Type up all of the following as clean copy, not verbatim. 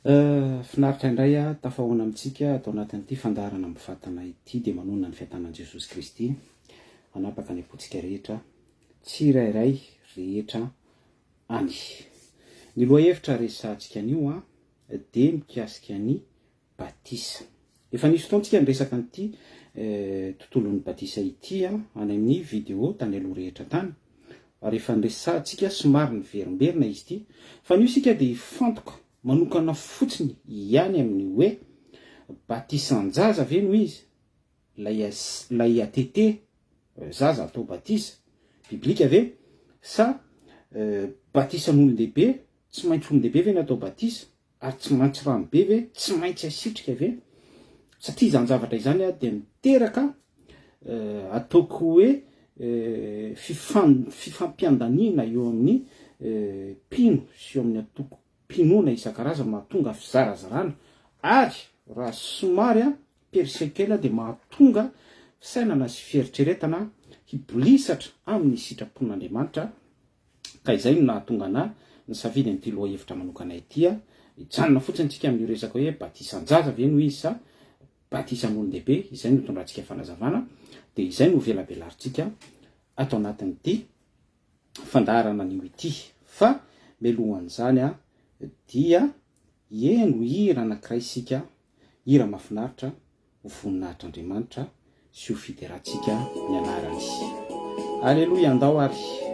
Finaritra indray aho tafahoana amintsika ato anatin'ity fandaharana mivantana ity dia manonona ny fiadanan'i Jesosy Kristy hanapaka ny am-pontsika rehetra tsirairay rehetra any. Ny lohahevitra resahantsika anio dia mikasika ny batisa. Efa nisy fotoantsika niresaka an'ity tontolon'ny batisa ity any amin'ny video tany aloha rehetra tany, ary efa niresahantsika somary niverimberina izy ity, fa anio isika dia hifantoka manokana fotsiny ihany amin'ny hoe batisan-jaza ve no izy, ilay ilay ATT, zaza atao batisa, biblika ve, sa batisan'olon-dehibe, tsy maintsy olon-dehibe ve ny atao batisa? Ary tsy maintsy rano be ve? Tsy maintsy asitrika ve? Satria izany zavatra izany dia miteraka ataoko hoe fifampiandaniana eo amin'ny mpino sy eo amin'ny antokom-pinoana isan-karazany mahatonga fizarazarana ary raha somary percé kely dia mahatonga fisainana sy fieritreretana hibolisatra amin'ny sitrapon'Andriamanitra Ka izay no nahatonga anà nisafidy an'ity lohahevitra manokana ity. Hijanona fotsiny tsika amin'io resaka hoe batisan-jaza ve no izy sa batisan'olon-dehibe, izay no itondrantsika fanazavana, dia izay no hovelabelarintsika ato anatin'ity fandaharana anio ity. Fa mialohan'izany dia hihaino hira anankiray isika, hira mahafinaritra, ho voninahitr'Andriamanitra sy ho fiderantsika ny anarany. Aleloia, andao ary.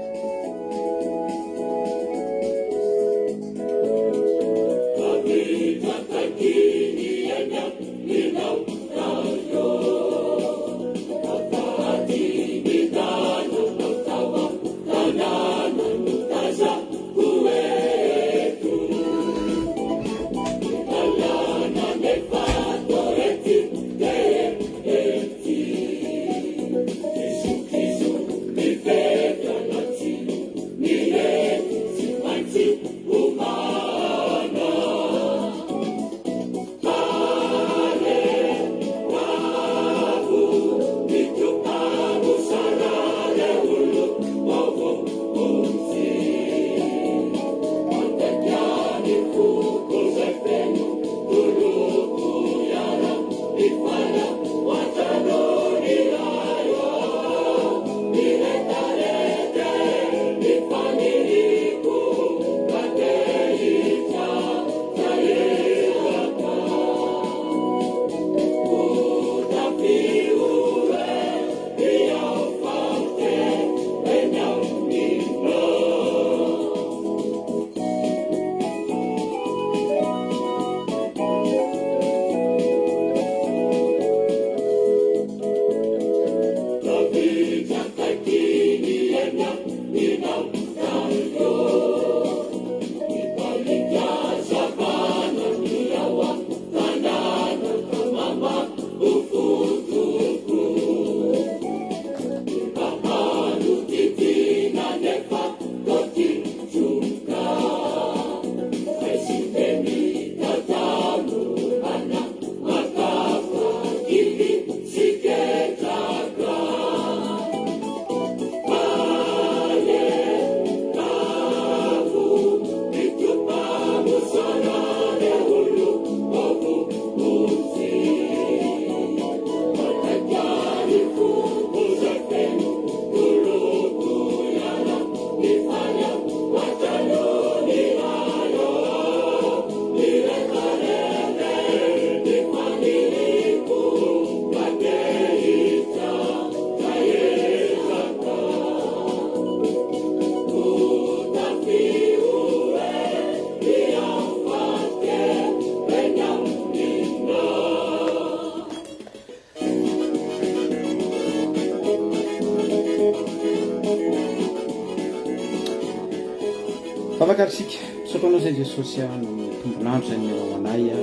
Vavaka ary isika. Misaotra anao izay Jesosy a, noho ny tombon'andro izay nomenao anay a,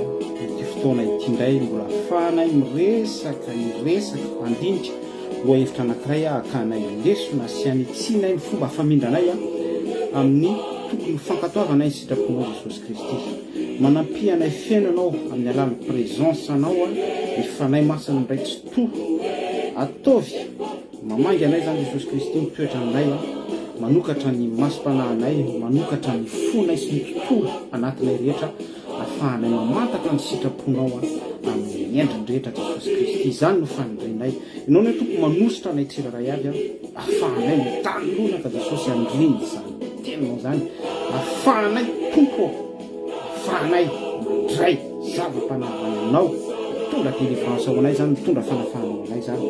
ity fotoana ity indray mbola ahafahanay miresaka, hiresaka, handinika lohahevitra anankiray a, hakanay lesona sy hanitsianay ny fomba famindranay a, amin'ny tokony ho fankatoavanay ny sitraponao Jesosy Kristy. Manampia anay feno Ianao amin'ny alalan'ny présence anao a, ny Fanahy Masina indray Tsitoha. Ataovy mamangy anay izany Jesosy Kristy mitoetra aminay a, manokatra ny masom-panahinay, manokatra ny fonay sy ny tontolo anatinay rehetra. afahanay mamantatra ny sitraponao amin'ny endriny rehetra Jesosy Kristy. Izany no fanirianay. Ianao anie Tompo manositra anay tsirairay avy afahanay mitanolona fa Jesosy andriny izany teninao izany. Afahanay Tompo ô, afahanay mandray zava-panahy avy any aminao, mitondra délivrance ho anay izany, mitondra fanafahana ho anay izany.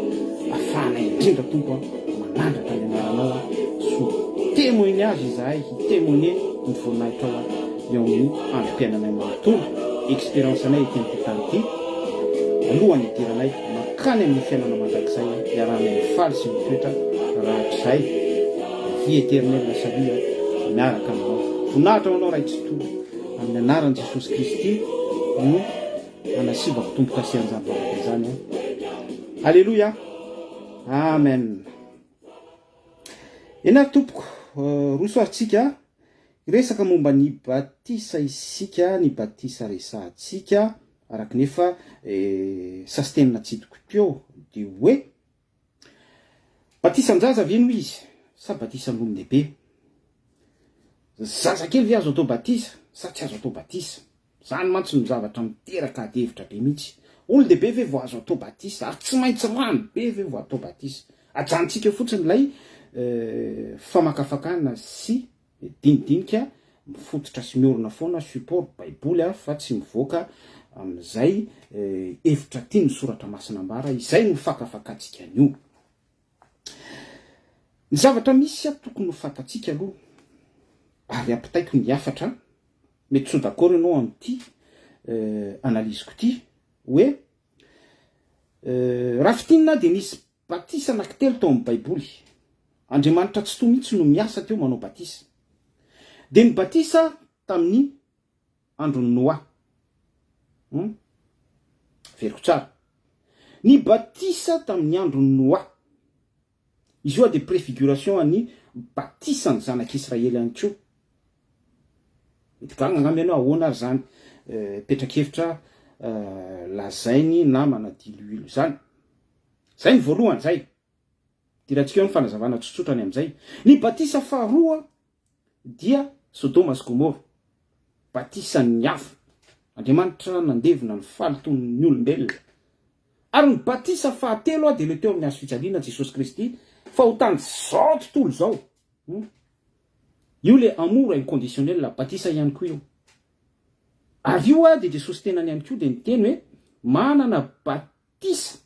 Afahanay indrindra Tompo a. Manandratra ny anaranao aho sy ho témoignage izahay hi-témoigner ny voninahitrao aho eo amin'ny androm-piainanay manontolo, expérience anay ety amin'ity tany ity, alohan'ny hidiranay mankany amin'ny fiainana mandrakizay iarahanay mifaly sy mitoetra rahatrizay, vie éternelle salut miaraka aminao. Voninahitra ho anao Ray Tsitoha, amin'ny anaran'i Jesosy Kristy no anasivako tombo-kase an'izany vavaka izany. Aleloia! Amen. Eny ary tompoko, roso ary tsika hiresaka momba ny batisa isika, ny batisa resahantsika, araka ny efa sasiteny natsidiko teo, dia hoe, batisan-jaza ve no izy sa batisan'olon-dehibe? Zazakely ve azo atao batisa sa tsy azo atao batisa? Izany mantsy no zavatra miteraka ady hevitra be mihitsy. Olon-dehibe ve vao azo atao batisa? Ary tsy maintsy rano be ve vao atao batisa? Ajanontsika eo fotsiny ilay famakafakana sy dinidinika mifototra sy miorina foana support baiboly fa tsy mivoaka amin'izay hevitra tian'ny soratra masina ambara. Izay no fakafakantsika anio. Ny zavatra misy tokony ho fantatsika aloha ary ampitaiko ny hafatra, mety tsy ho d'accord ianao amin'ity analyse-ko ity, hoe raha fintinina dia nisy batisa anankitelo tao amin'ny baiboly, Andriamanitra Tsitoha mihitsy no miasa teo manao batisa. Dia ny batisa tamin'ny andron'i Noa. Hum? Averiko tsara. Ny batisa tamin'ny andron'i Noa. Izy io dia préfiguration an'ny batisan'ny zanak'Israely ihany koa. Mety gaga angamba ianao ahoana ary izany petra-kevitra lazainy namana diloilo izany. Izay ny voalohany izay. Idirantsika eo ny fanazavana tsotsotra ny amin'izay. Ny batisa faharoa dia Sodoma sy Gomora, batisan'ny afo. Andriamanitra nandevona ny fahalotoan'ny olombelona. Ary ny batisa fahatelo dia ilay teo amin'ny hazo fijaliana, Jesosy Kristy, fahotan'izao tontolo izao. Io ilay amour inconditionnel, batisa ihany koa io. Ary io dia Jesosy tenany ihany koa dia niteny hoe manana batisa,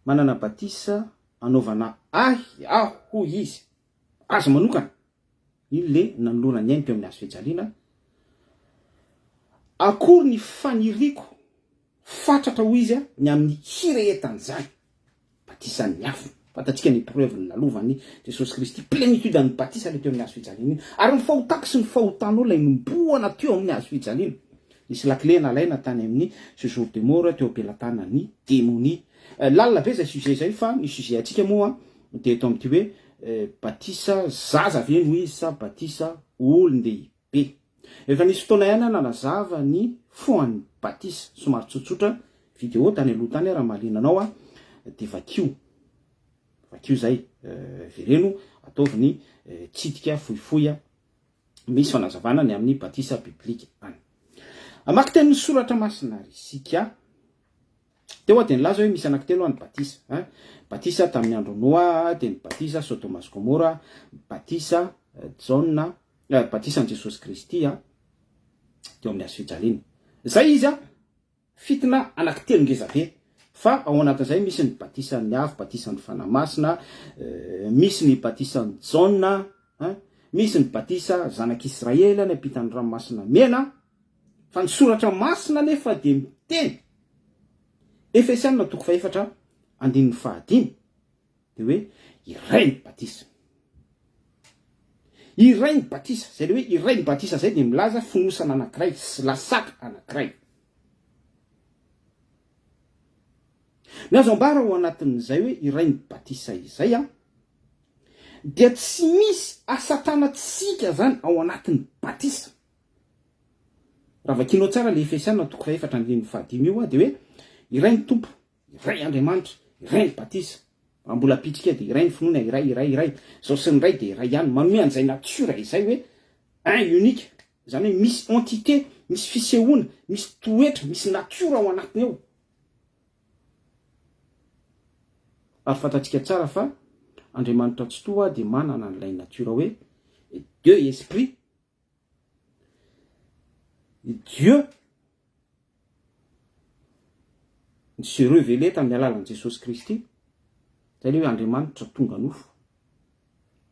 manana batisa anaovana ahy aho hoy izy, azy manokana, iny le nanoloana ny ainy teo amin'ny hazo fijaliana, akory ny faniriako fatratra hoy izy ny amin'ny hirehetan'izany. Batisan'ny afo. Fantatsika ny épreuve nolalovan'i Jesosy Kristy, plénitude an'ny batisa ilay teo amin'ny hazo fijaliana iny. Ary ny fahotako sy ny fahotanao ilay nombohana teo amin'ny hazo fijaliana. Nisy lakile nalaina tany amin'ny séjour de mort teo am-pelatanan'ny demonia. Lalina be izay sujet izay fa ny sujet antsika moa dia eto amin'ity hoe batisa zaza ve no izy sa batisa olon-dehibe. Efa nisy fotoana ihany aho nanazava ny fohan'ny batisa, somary tsotsotra, video tany aloha tany raha mahaliana anao dia vakio, vakio izay, vereno ataovy ny tsidika fohifohy misy fanazavana ny amin'ny batisa biblika any. Hamaky tenin'ny soratra masina ary isika. Teo aho dia nilaza hoe misy anankitelo ny batisa. Hein? Batisa tamin'ny andro Noa, dia ny batisa Sodoma sy Gomora, batisa Jaona, batisan'i Jesosy Kristy teo amin'ny hazo fijaliana. Izay izy fitina anankitelo ngeza be. Fa ao anatin'izay misy ny batisan'ny afo, batisan'ny Fanahy Masina, misy ny batisan'i Jaona, hein? Misy ny batisa zanak'Israely any ampitan'ny ranomasina mena. Fa ny soratra masina anefa dia miteny, Efesiana toko fahefatra andininy fahadimy, dia hoe iray ny batisa. Iray ny batisa, izay le hoe iray ny batisa izay dia milaza fonosana anankiray, lasaka anankiray. Ny azo ambara ao anatin'izay hoe iray ny batisa izay an, dia tsy misy asa tanantsika zany ao anatin'ny batisa. Raha vakianao tsara ilay Efesiana toko fahefatra andininy fahadimy io dia hoe iray ny Tompo, iray Andriamanitra, iray ny batisa. Raha mbola ampitsika dia iray ny finoana, iray, iray, iray. Izao sy ny iray dia iray ihany. Manome an'izay nature izay hoe un unique. Izany hoe misy entité, misy fisehoana, misy toetra, misy natiora ao anatiny ao. Ary fantatsika tsara fa Andriamanitra Tsitoha dia manana an'ilay natiora hoe Dieu Esprit, Dieu se reveler tamin'ny alalan'i Jesosy Kristy, izay ilay hoe Andriamanitra tonga nofo.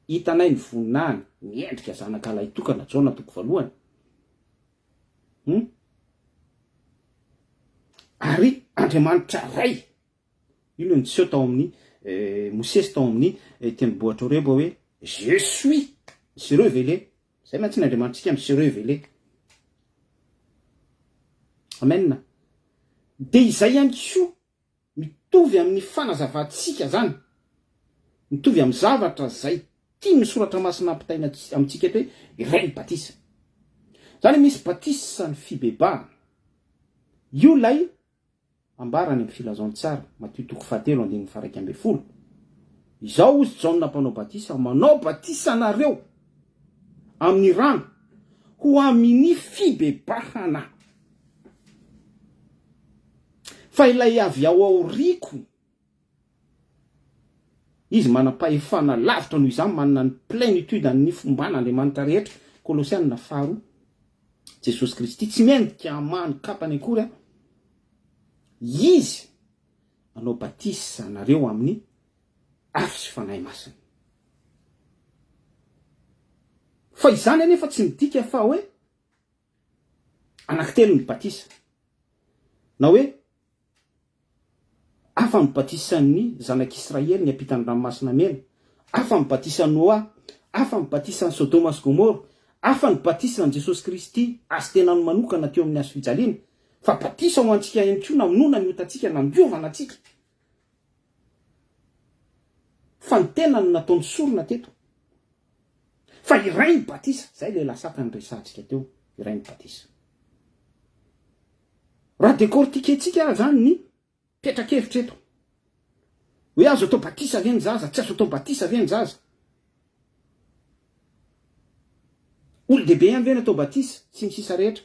Hitanay ny voninahiny, miendrika zanaka lahitokana, Jaona toko voalohany. Hum? Ary Andriamanitra Ray, io no niseho tao amin'ny eh, Mosesy tao amin'ny eh, tendrombohitra Horeba hoe je suis, se reveler. Zay mantsy ny Andriamanitsika mi se reveler. Amen. Dia izay ihany koa mitovy amin'ny fanazavantsika zany, mitovy amin'ny zavatra zay tian'ny soratra masina ampitaina amintsika eto hoe iray ny batisa. Zany hoe misy batisa ny fibebahana. Io ilay Ambara any amin'ny Filazantsara, Matio toko fahatelo andininy faha-11, Izao hozy Jaona mpanao batisa, manao batisa anareo amin'ny rano ho amin'ny fibebahana. Fa ilay avy ao aoriako, izy manam-pahefana lavitra noho izaho, manana ny plenitude an'ny fomban'Andriamanitra rehetra, Kolosiana faharoa. Jesosy Kristy, tsy mendrika hamaha ny kapany akory aho, Izy hanao batisa anareo amin'ny afo sy Fanahy Masina. Fa izany anefa tsy midika fa hoe anankitelo ny batisa, na hoe Hafa ny batisan'ny zanak'Israely niampita ny Ranomasina Mena, hafa ny batisan'i Noa, hafa ny batisan'i Sodoma sy Gomora, hafa ny batisan'i Jesosy Kristy Azy tenany manokana teo amin'ny hazofijaliana, fa batisa ho antsika ihany koa namonoana ny otantsika, nandiovana antsika. Fa ny tenany no nataony sorona teto. Fa iray ny batisa, izay ilay lasaka niresahantsika teo, iray ny batisa. Raha décortiquer-tsika ary zany ny petrakevitra eto, hoe azo atao batisa ve ny zaza, tsy azo atao batisa ve ny zaza? Olon-dehibe ihany ve no atao batisa, sy ny sisa rehetra.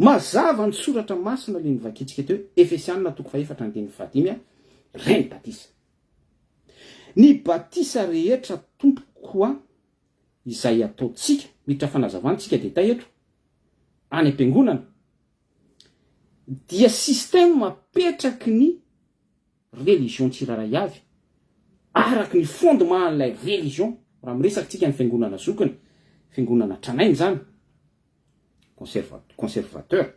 Mazava ny soratra masina le novakintsika teo, Efesianina toko fahefatra andininy fahadimy, ireny batisa. Ny batisa rehetra tompoko a, izay ataontsika, miditra fanazavana tsika détail eto, any am-piangonana dia système apetraky ny religion tsirairay avy araky ny fondement an'ilay religion, raha miresaka tsika ny fiangonana zokiny, fiangonana tranainy zany, conservateur,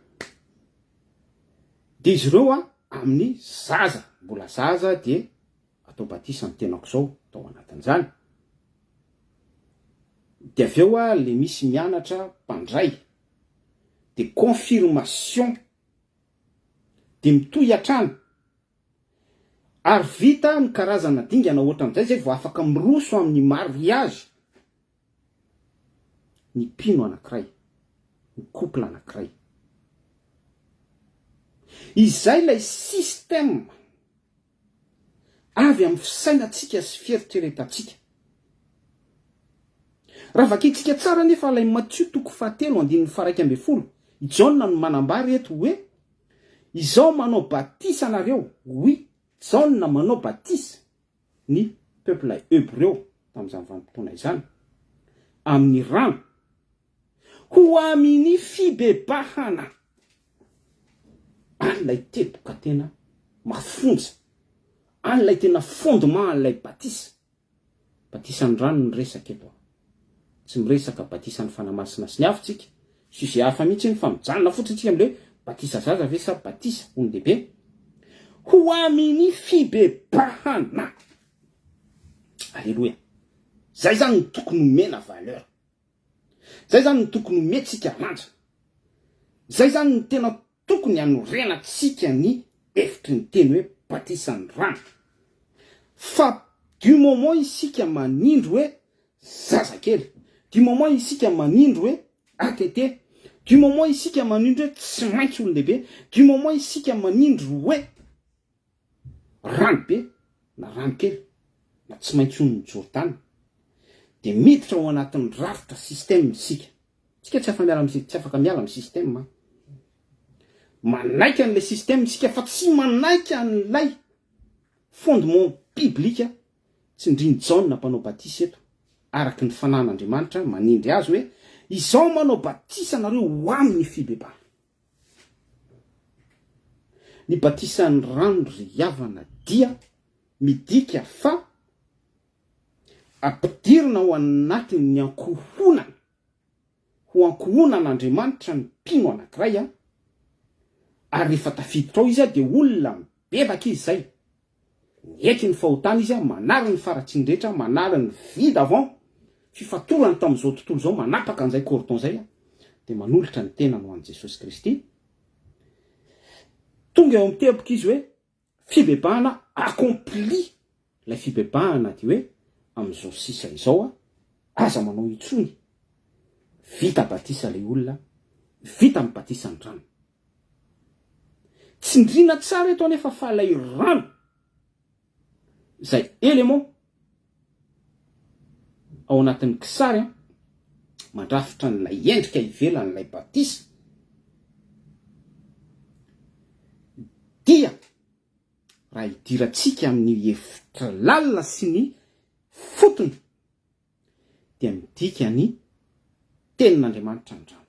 dia izy ireo amin'ny zaza, mbola zaza dia atao batisa ny tenako zao tao anatin'izany, de avy eo ah le misy mianatra mpandray de confirmation de mitohy hatrany ary vita ny karazana dingana ohatran'izay zay vao afaka miroso amin'ny mariage ny mpino anakiray, ny couple anakiray. Izay ilay système avy amin'ny fisainantsika sy fieritreretantsika. Raha vakintsika tsara anefa ilay Matio toko fahatelo andininy faha-11, i Jaona no manambara eto hoe, Izao manao batisa anareo, oui, Jaona manao batisa ny peuple hebreo tamin'izany vanim-potoana izany, amin'ny rano, ho amin'ny fibebahana. Any ilay teboka tena mafonja, any ilay tena fondement an'ilay batisa. Batisan'ny rano no resaka eto. Tsy miresaka batisan'ny Fanahy Masina sy ny afo tsika. Sujet hafa mihitsy iny fa mijanona fotsiny tsika amin'ilay hoe batisa zaza ve sa batisa olon-dehibe. Ho amin'ny fibebahana. Aleloia. Zay zany no tokony omena valeur. Zay zany no tokony omentsika lanja. Zay zany no tena tokony hanorenantsika ny hevitry ny teny hoe batisan'ny rano. Fa du moment isika manindry hoe zazakely, du moment isika manindry hoe ATT, du moment isika manindry hoe tsy maintsy olon-dehibe, du moment isika manindry hoe rano be na rano kely na tsy maintsy onin'i Jordana. Dia miditra ao anatin'ny rafitra, système, isika. Tsika tsy afa-miala amin'ny, tsy afaka miala amin'ny système an. Manaiky an'ilay système isika fa tsy manaiky an'ilay fondement biblique tsindrin'i Jaona mpanao batisa eto, araka ny fanan'Andriamanitra manindry azy hoe, Izao manao batisa anareo ho amin'ny fibebahana. Ny batisan'ny rano ry havana dia midika fa ampidirina ao anatin'ny ankohonana, ho ankohonan'Andriamanitra ny mpino anankiray ary rehefa tafiditra ao izy dia olona mibebaka izy izay, Miaiky ny fahotana izy, manary ny faharatsiany rehetra, manary ny vie d'avant, fifatorany tamin'izao tontolo izao, manapaka an'izay cordon izay, dia manolotra ny tenany ho an'i Jesosy Kristy. Tonga eo amin'ny teboka izy hoe fibebahana accompli, ilay fibebahana dia hoe amin'izao sisa izao aza manao intsony, vita batisa ilay olona, vita ny batisan'ny rano. Tsindriana tsara eto anefa fa ilay rano izay élément ao anatin'ny kisary an, mandrafitra an'ilay endrika ivelan'ilay batisa dia raha idirantsika amin'ny hevitra lalina sy ny fotony dia midika ny Tenin'Andriamanitra ny rano.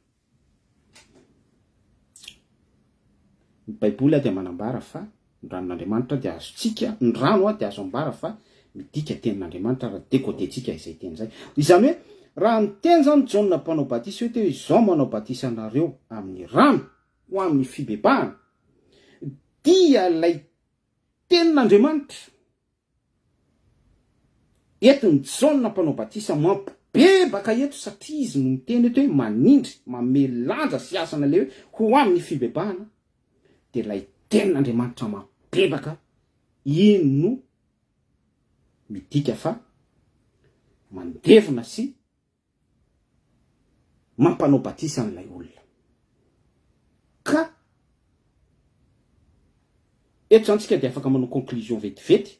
Ny Baiboly dia manambara fa ny ranon'Andriamanitra dia azontsika, ny rano dia azo ambara fa midika Tenin'Andriamanitra raha decoder-tsika izay teny izay. Izany hoe raha niteny izany Jaona mpanao batisa hoe teo izao manao batisa anareo amin'ny rano ho amin'ny fibebahana dia ilay Tenin'Andriamanitra Entin'i Jaona Mpanao Batisa mampibebaka eto satria izy no miteny eto hoe manindry, manome lanja sy hasina ilay hoe ho amin'ny fibebahana, dia ilay tenin'Andriamanitra mampibebaka iny no midika fa mandevona sy mampanao batisa an'ilay olona. Ka eto izany tsika dia afaka manao conclusion vetivety,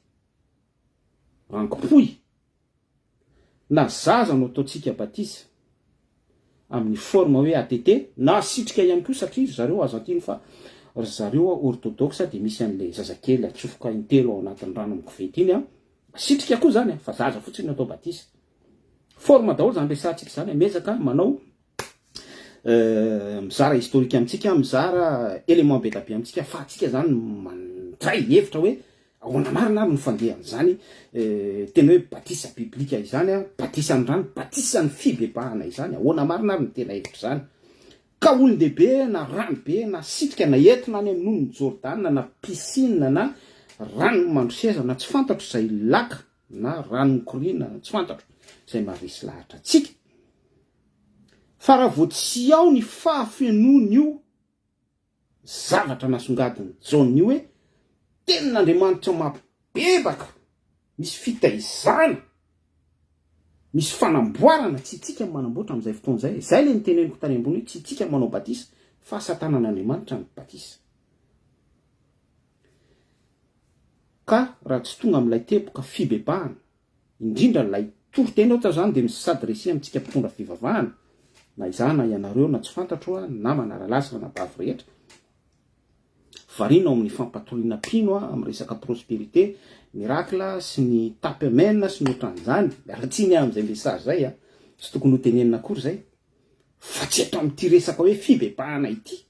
rangopohy, na zaza no ataontsika batisa amin'ny forme hoe ATT, na asitrika ihany koa satria ry zareo azo antino fa ry zareo orthodoxe dia misy an'ilay zazakely atsofoka intelo ao anatin'ny rano amin'ny koveta iny an, asitrika koa izany an, fa zaza fotsiny no atao batisa. Forme daholo zany resahantsika zany, miezaka manao mizara historique amintsika, mizara élément be da be amintsika afahantsika zany mandray hevitra hoe ahoana marina ary ny fandehan'izany tena hoe batisa biblika izany an, batisan'ny rano, batisan'ny fibebahana izany, ahoana marina ary ny tena hevitr'izany. Ka olon-dehibe na rano be na sitrika na entina any amin'ny onin'i Jordana na piscine na rano mandroseza na tsy fantatro izay lac na rano mikoriana tsy fantatro izay maharesy lahatra antsika fa raha vao tsy ao ny fahafenoan'io zavatra nasongadin'i Jaona io hoe tenin'Andriamanitra mampibebaka misy fitaizana misy fanamboarana tsy itsika no manamboatra amin'izay fotoana izay izay ilay niteneniko tany ambony hoe tsy itsika no manao batisa fa satanan'Andriamanitra ny batisa Ka raha tsy tonga amin'ilay teboka fibebahana, indrindra ilay toriteny ohatra izany dia mi-s'adresser amintsika mpitondra fivavahana, na izaho na ianareo na tsy fantatro a, namana rahalahy sy ranabavy rehetra, variana ao amin'ny fampatoriana mpino a, amin'ny resaka prospérité, miracle sy ny tape amen sy ny ohatran'izany, miala tsiny aho amin'izay message izay a, tsy tokony ho tenenina akory izay, fa tsy eto amin'ity resaka hoe fibebahana ity.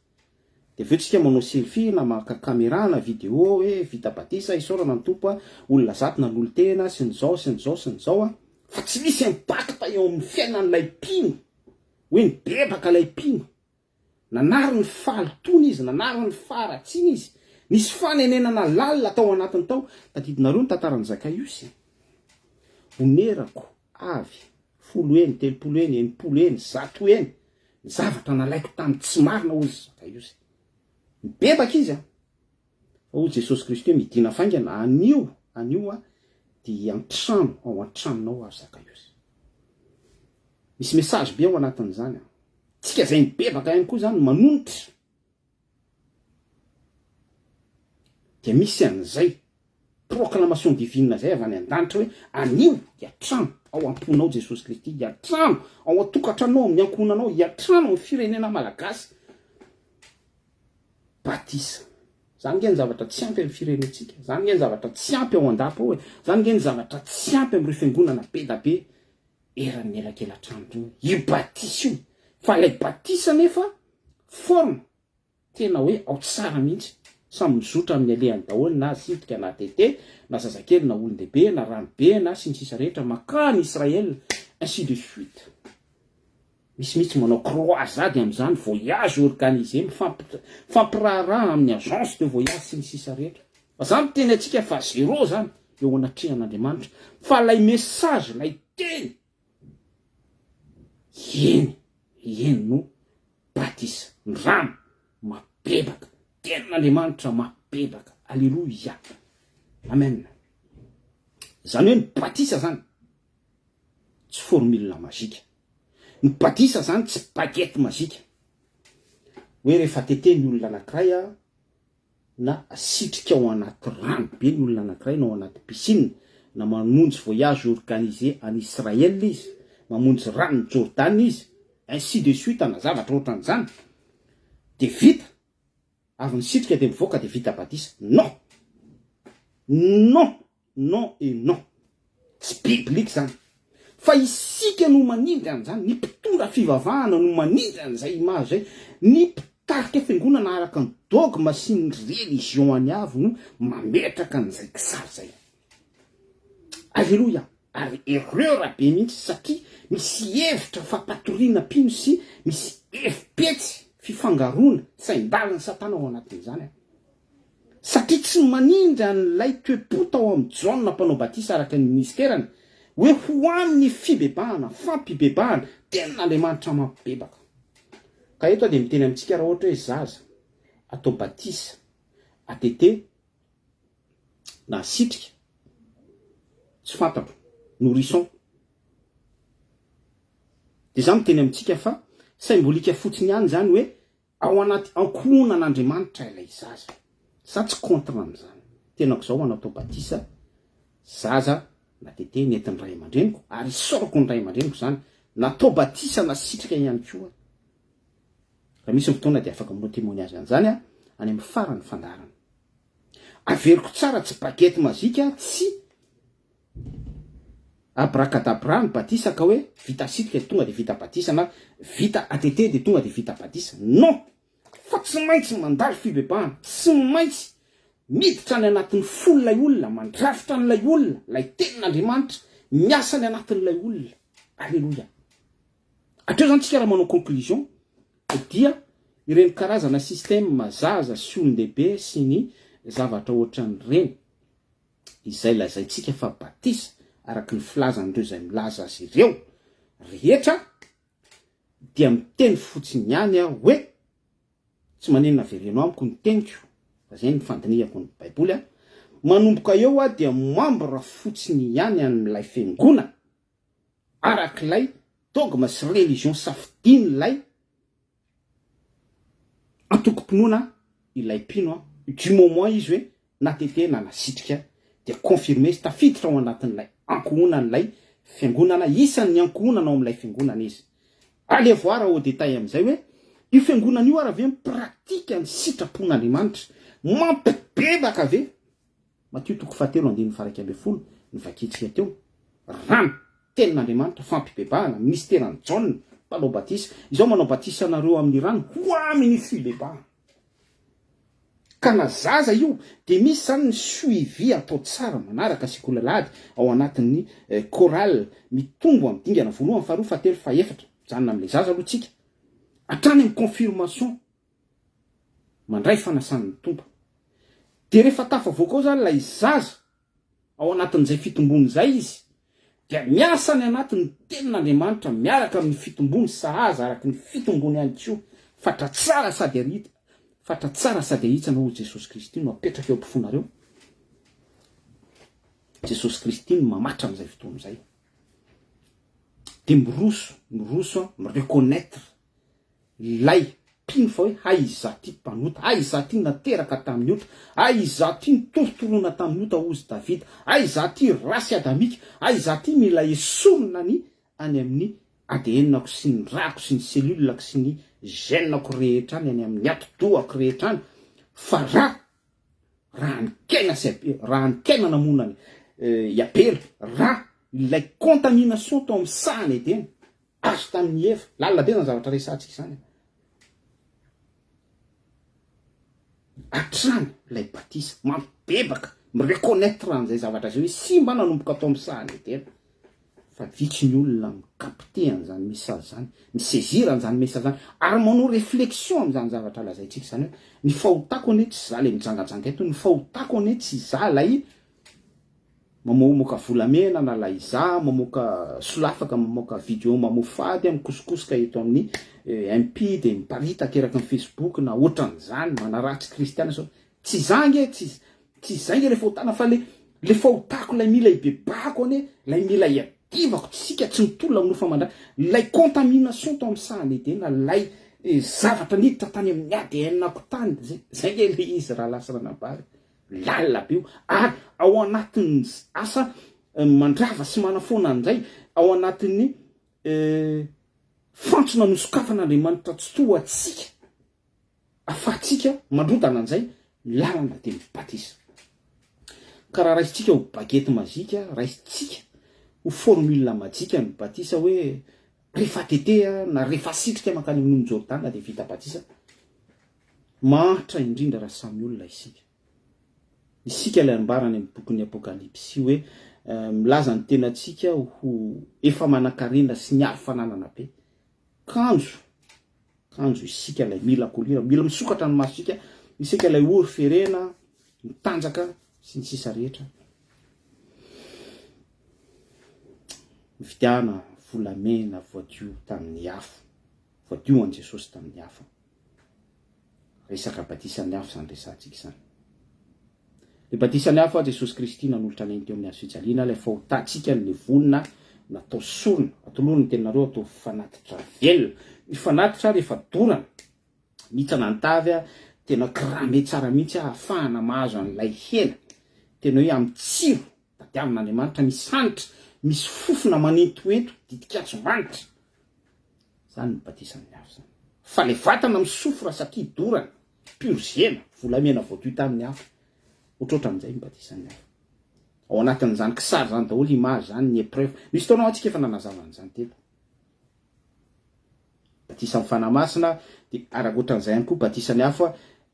Dia avy eo tsika manao selfie na maka camera na video hoe vita batisa, isaorana ny Tompo a, olona zato nanolo-tena sy ny zao sy ny zao sy ny zao a, fa tsy misy impact eo amin'ny fiainan'ilay mpino hoe nibebaka ilay mpino, nanary ny fahalotoana izy, nanary ny faharatsiana izy, nisy fanenenana lalina tao anatiny tao, tadidinareo ny tantaran'i Zakaiosy? Onerako avy folo heny, 30 heny, 60 heny, 100 heny, Ny zavatra nalaiko tamin'ny tsy marina hozy Zakaiosy. Nibebaka izy an! Fa hoy Jesosy Kristy hoe midina faingana, anio, anio aho dia hiantrano ao an-tranonao aho Zakaiosy. Misy message be ao anatin'izany an! Tsika izay nibebaka ihany koa izany manonitra dia misy an'izay. Proclamation divine zay avy any an-danitra hoe anio hiatrano ao am-ponao Jesosy Kristy, hiatrano ao an-tokantranonao, amin'ny ankohonanao, hiatrano amin'ny firenena malagasy. Batisa. Zany nge ny zavatra tsy ampy amin'ny firenentsika, zany nge ny zavatra tsy ampy ao an-dapa ao e, zany nge ny zavatra tsy ampy amin'ireo fiangonana be da be eran'ny elakelatrano ireo. Io batisa io, fa ilay batisa nefa forme Tena hoe ao tsara mihitsy. Samy mizotra amin'ny alehany daholo na zidika na tete na zazakely na olon-dehibe na rano be na sy ny sisa rehetra makany Israel ainsi de suite. Misy mihitsy manao croisade amin'izany voyage organisé mifampiraharaha amin'ny agence de voyage sy ny sisa rehetra. Fa za miteny antsika fa zéro zany eo anatrehan'Andriamanitra fa ilay message ilay teny eny eny no batisa, ny rano mabebaka, tenin'Andriamanitra mabebaka, aleloia, amen. Zany hoe ny batisa zany tsy formule magique, ny batisa zany tsy baguette magique, hoe rehefa tete ny olona anakiray a, na asitrika ao anaty rano be ny olona anankiray na ao anaty piscine na mamonjy voyage organisé any Israël izy, mamonjy ranon'i Jordana izy, ainsi de suite na zavatra ohatran'izany de vita, avy nisitrika de mivoaka de vita batisa, non! Non! Non et non. Tsy biblique zany. Fa isika no manindry an'izany, ny mpitondra fivavahana no manindry an'izay image zay, ny mpitarika fiangonana araka ny dogme sy ny religion any avy no mametraka an'izay kisary zay. Aleloia! Ary erreur be mihitsy satria misy hevitra fampatoriana mpino sy misy hevi-petsy fifangaroana sain-dalan'i satana ao anatin'izany an. Satria tsy manindry an'ilay toe-po tao amin'i Jaona Mpanao Batisa araka ny minisiterany, hoe ho an'ny fibebahana, fampibebahana, Tenin'Andriamanitra mampibebaka. Ka eto aho dia miteny amintsika raha ohatra hoe zaza atao batisa, atete, na asitrika, tsy fantatro, nourrisson. Dia izaho miteny amintsika fa symbolique fotsiny ihany izany hoe Ao anaty ankohonan'Andriamanitra ilay zaza. Za tsy contre an'izany. Tenako zao hanatao batisa zaza na tete nentin'ny ray aman-dreniko ary isaorako ny ray aman-dreniko izany. Natao batisa nasitrika ihany koa. Raha misy ny fotoana dia afaka manao témoignage an'izany aho any amin'ny faran'ny fandaharana. Averiko tsara tsy baguette magique tsy Abracadabra ny batisa ka hoe vita asitrika dia tonga dia vita batisa na vita ATT dia tonga dia vita batisa. Non! Fa tsy maintsy mandalo fibebahana, tsy maintsy miditra any anatin'ny fon'ilay olona, mandrafitra an'ilay olona, ilay tenin'Andriamanitra miasa any anatin'ilay olona. Aleloia! Hatreo izany tsika raha manao conclusion dia ireny karazana système zaza sy olon-dehibe sy ny zavatra ohatran'ireny. izay lazaintsika fa batisa araka ny filazan'ireo izay milaza azy ireo rehetra dia miteny fotsiny ihany aho hoe tsy maninona avereno amiko ny teniko fa zay ny fandinihako ny baiboly a manomboka eo aho dia membre fotsiny ihany an'ilay fiangonana arak'ilay dogme sy religion safidian'ilay Antokom-pinoana ilay mpino an, du moment izy hoe na tete na nasitrika dia confirmé izy, tafiditra ao anatin'ilay ankohonan'ilay fiangonana, isan'ny ankohonana ao amin'ilay fiangonana izy. Allez voir au détail amin'izay hoe io fiangonana io ara ve mi-pratique ny sitrapon'Andriamanitra, mampibebaka ve? Matio toko fahatelo andininy faha 11 no vakintsika teo, rano, tenin'Andriamanitra, fampibebahana, minisiteran'i Jaona mpanao batisa, izao manao batisa anareo amin'ny rano ho amin'ny fibebahana. Ka na zaza io dia misy izany ny suivi atao tsara manaraka sekoly alahady ao anatin'ny chorale mitombo amin'ny dingana voalohany, faharoa, fahatelo, fahefatra, mijanona amin'ilay zaza aloha tsika hatrany amin'ny confirmation. mandray fanasan'ny Tompo. Dia rehefa tafavoaka ao izany ilay zaza, ao anatin'izay fitombony izay izy, dia miasa any anaty ny tenin'Andriamanitra miaraka amin'ny fitombony sahaza araka ny fitombony ihany koa. Fatra tsara sady arita, fatra tsara sady ahitsana hoy Jesosy Kristy no apetraka eo am-pofonareo. Jesosy Kristy no mamatra amin'izay fotoana izay. Dia miroso, miroso, mi-reconnaitre ilay. mpino fa hoe hay izaho ity mpanota, hay izaho ity nateraka tamin'ny ota, hay izaho ity notorotoroina tamin'ny ota hozy Davida, hay izaho ity race adamika, hay izaho ity mila esorina ny any amin'ny ADN-ko sy ny rako sy ny cellule-ko sy ny gène-ko rehetra any, any amin'ny atidohako rehetra any, fa raha raha ny Kaina sy Abela, raha ny Kaina namono an'i i Abela, raha ilay contamination tao amin'ny sahan'i Edena, azo tamin'i Eva, lalina be izany zavatra resahantsika izany an. Hatrany ilay batisa, mampibebaka, mi-reconnaitre an'izay zavatra izay hoe simba nanomboka tao amin'ny sahan'i Edena. Fa vitsy ny olona mi-capter an'izany message izany, mi-saisir an'izany message izany, ary manao réflexion amin'izany zavatra lazaintsika izany hoe, ny fahotako anie tsy za ilay mijangajanga eto, ny fahotako anie tsy za ilay mamoamoaka volamena na ilay za mamoaka solafaka, mamoaka video mamoafady, mikosokosoka eto amin'ny MP dia miparitaka eraky ny Facebook na ohatran'izany, manaratsy kristiana sao, tsy za ange, tsy Tsy izay nge le fahotana fa le le fahotako ilay mila hibebahako anie, ilay mila hiadivako, tsika tsy mitolona amin'ny nofo aman-dra, ilay contamination tao amin'ny sahan'i Edena, ilay zavatra niditra tany amin'ny ADN-ko tany, zay zay nge le izy rahalahy sy ranabavy, lalina be io, ary ao anatin'ny asa mandrava sy manafoana an'izay, ao anatin'ny fantsona nosokafan'Andriamanitra Tsitoha antsika. Afahantsika mandrodana an'izay lalana dia ny batisa. Ka raha raisintsika ho baguette magique, raisintsika ho formule majika ny batisa hoe rehefa tete na rehefa asitrika mankany amin'ny ony Jordana dia vita batisa. Mahantra indrindra raha samy olona isika. Isika ilay ambara any amin'ny bokin'ny Apokalypsy hoe milaza ny tenantsika ho efa manankarena sy niary fananana be. Kanjo Kanjo isika ilay mila colure, mila misokatra ny masontsika, isika ilay ory ferena, mitanjaka sy ny sisa rehetra. Mividiana volamena voadio tamin'ny afo, voadio an'i Jesosy tamin'ny afo. Resaka batisan'ny afo izany resahantsika izany. Ilay batisan'ny afo, Jesosy Kristy nanolotra ny ainy teo amin'ny hazo fijaliana, ilay fahotantsika nilevonina, natao sorona. Atolory ny tenanareo atao fanatitra velona. Ny fanatitra rehefa dorana, mihitsana ny tavy, tena cramé tsara mihitsy ahafahana mahazo an'ilay hena. Tena hoe amin'ny tsiro tadiavin'Andriamanitra, misy hanitra, misy fofona manentoento, ditin-kazo manitra. Zany ny batisan'ny afo zany. Fa le vatana mi-souffre satria dorana. Purgena, volamena voadio tamin'ny afo. Ohatrohatran'izay ny batisan'ny afo. Ao anatin'izany kisary izany daholo image izany, ny épreuve. Misy fotoana ho'a tsika efa nanazava an'izany teto. Batisan'ny Fanahy Masina, dia araka ohatran'izay ihany koa batisan'ny afo,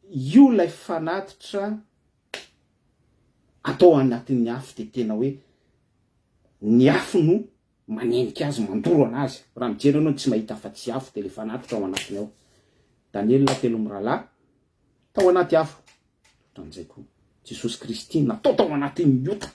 io ilay fanatitra atao anatin'ny afo dia tena hoe ny afo no manenika azy, mandoro anazy. Raha mijery ianao tsy mahita afa-tsy afo dia le fanatitra ao anatiny ao. Daniela telo mirahalahy tao anaty afo. Ohatran'izay koa. Jesosy Kristy natao tao anatin'ny ota.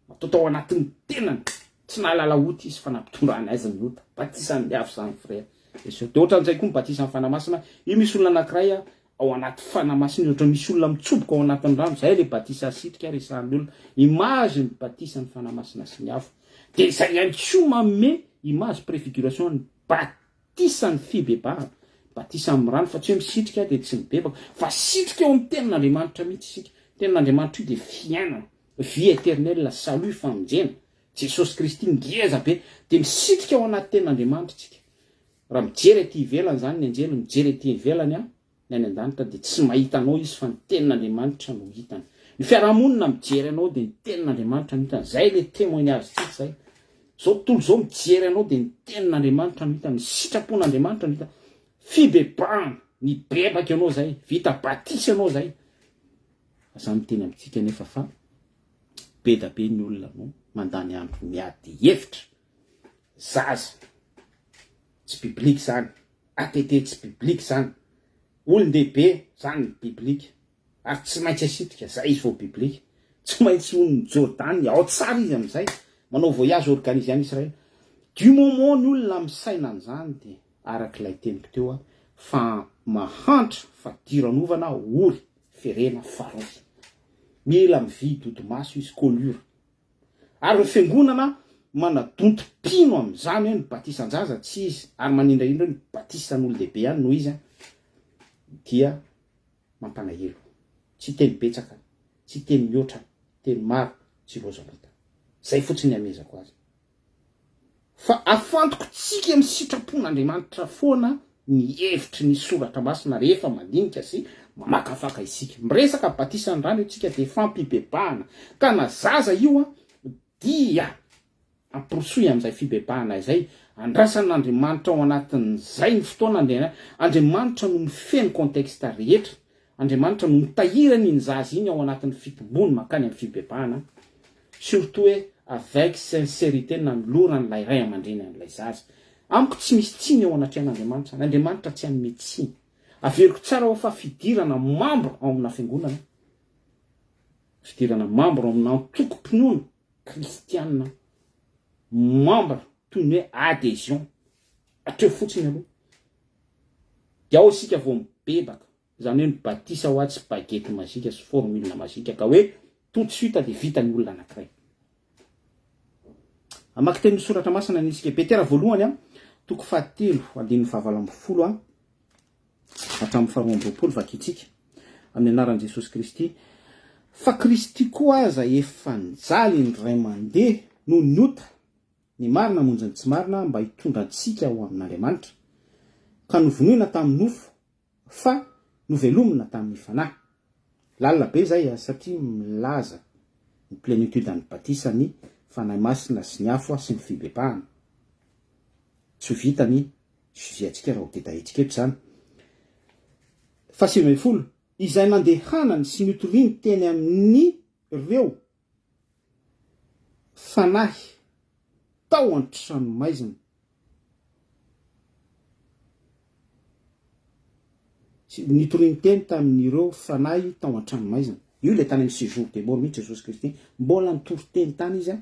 Natao tao anatin'ny tenany. Tsy nahalala ota izy fa nampitondrany azy ny ota. Batisan'ny afo izany frère. Dia ohatran'izay koa ny batisan'ny Fanahy Masina. Io misy olona anankiray ao anaty fanahy masina izy, ohatran'ny misy olona mitsoboka ao anatin'ny rano, zay le batisa asitrika resahan'ny olona, image ny batisan'ny fanahy masina sy ny afo, dia izay ihany koa manome image préfiguration ny batisan'ny fibebahana, batisa amin'ny rano fa tsy hoe misitrika dia tsy mibebaka, fa sitrika eo amin'ny tenin'Andriamanitra mihitsy isika, tenin'Andriamanitra io dia fiainana, vie éternelle, salut, famonjena, Jesosy Kristy ngeza be, dia misitrika ao anaty tenin'Andriamanitra isika. Raha mijery aty ivelany izany ny anjely, mijery aty ivelany an, ny any an-danitra dia tsy mahita anao izy fa ny tenin'Andriamanitra no hitany. Ny fiarahamonina mijery anao dia ny tenin'Andriamanitra no hitany. Izay ilay témoignage-tsika izay. Izao tontolo izao mijery anao dia ny tenin'Andriamanitra no hitany, ny sitrapon'Andriamanitra no hitany. Fibebahana, mibebaka ianao izay, vita batisa ianao izay. Fa za miteny amintsika nefa fa be da be ny olona no mandany andro miady hevitra. Zaza, tsy biblique zany, ATT tsy biblique zany, olon-dehibe zany ny biblique, ary tsy maintsy asitrika, zay izy vao biblique, tsy maintsy hon'ny Jordany, ao tsara izy amizay, manao voyage organisé any Israël, du moment ny olona misaina an'izany dia arak'ilay teniko teo aho fa mahantra, fadiranovana, ory, ferena, faroy. Mila mividy odimaso izy, colure. Ary ny fiangonana manadonto mpino amin'izany hoe ny batisan-jaza tsy izy ary manindrahindra hoe ny batisan'olon-dehibe ihany no izy an. dia mampanahelo. Tsy teny betsaka, tsy teny mihoatra, teny maro, tsy lozalota. Zay fotsiny ny amezako azy. Fa afantoko tsika amin'ny sitrapon'Andriamanitra foana ny hevitry ny soratra masina rehefa mandinika sy mamakafaka isika. Miresaka batisan'ny rano eo tsika dia fampibebahana. Ka na zaza io an, dia Ampirosoy amin'izay fibebahana izay. Andrasan'Andriamanitra ao anatin'izay ny fotoana andehanana. Andriamanitra no mifehy ny contexte rehetra. Andriamanitra no mitahiry an'iny zaza iny ao anatin'ny fitombony mankany amin'ny fibebahana. Surtout hoe avec sincérité nanoloran'ilay ray aman-dreny an'ilay zaza. Amiko tsy misy tsiny eo anatrehan'Andriamanitra izany. Andriamanitra tsy hanome tsiny. Averiko tsara hoa fa fidirana membre ao amina fiangonana, fidirana membre ao amina antokom-pinoana, kristiana membre toy ny hoe adhesion hatreo fotsiny aloha de ao isika vao mibebaka izany hoe ny batisa hoa tsy baguette magique sy formule magique ka hoe tout de suite de vita ny olona anakiray. Hamaky tenin'ny soratra masina ny isika. Petera voalohany a toko fahatelo andininy fahavalo ambin'ny folo a hatramin'ny faharoa amby roapolo vakintsika amin'ny anaran'i Jesosy Kristy. Fa Kristy koa aza efa nijaly indray mandeha noho ny ota, ny marina hamonjy ny tsy marina mba hitondra antsika ho amin'Andriamanitra, ka novonoina tamin'ny nofo fa novelomina tamin'ny fanahy. Lalina be izay satria milaza ny plénitude an'ny batisa ny Fanahy Masina sy ny afo sy ny fibebahana. Tsy ho vita ny sujet antsika raha ho détaillé-tsika eto izany. Faha-19, izay nandehanany sy notoriany teny amin'ireo fanahy tao an-tranomaizina. Sy nitoriany teny tamin'ireo fanahy tao an-tranomaizina. Io ilay tany amin'ny séjour des morts mihitsy Jesosy Kristy. Mbola nitory teny tany izy,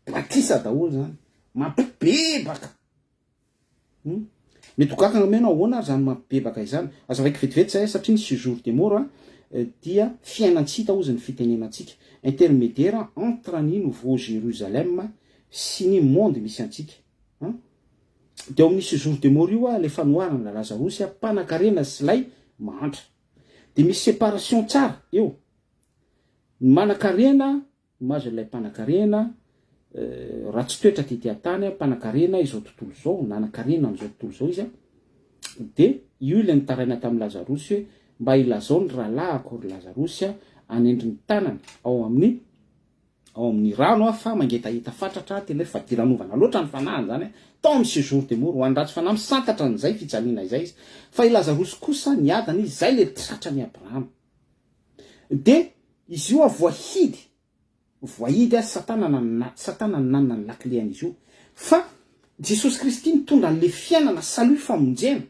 batisa daholo izany. Mampibebaka. Hum. Mety ho gaga angamba ianao, ahoana ary izany mampibebaka izany? Azavaiko vetivety izay satria ny séjour des morts dia fiainan-tsy hita hozy ny fitenenantsika. Intermédiaire entre ny nouveau Jérusalem sy ny monde misy antsika. Hum. Dia ao amin'ny séjour des morts io ilay fanoharana Lazarosy mpanankarena sy ilay mahantra. Dia misy séparation tsara eo. Ny manankarena Image ilay mpanankarena ratsy toetra tety an-tany, mpanankarena izao tontolo izao, nanankarena an'izao tontolo izao izy, dia io ilay nitaraina tamin'i Lazarosy hoe mba ilazao ny rahalahiko ry Lazarosy hanendry ny tanany ao amin'ny ao amin'ny rano aho fa mangetaheta fatratra aho, tena hoe fadiranovana loatra ny fanahiny izany tao amin'ny séjour des morts, ho an'ny ratsy fanahy misantatra an'izay fijaliana izay izy, fa i Lazarosy kosa niadana izy, izay ilay tratran'i Abrahama. Dia izy io voahidy, voahidy ary satana nanana, satana no nanana ny lakile an'izy io. Fa Jesosy Kristy nitondra an'ilay fiainana, salut, famonjena,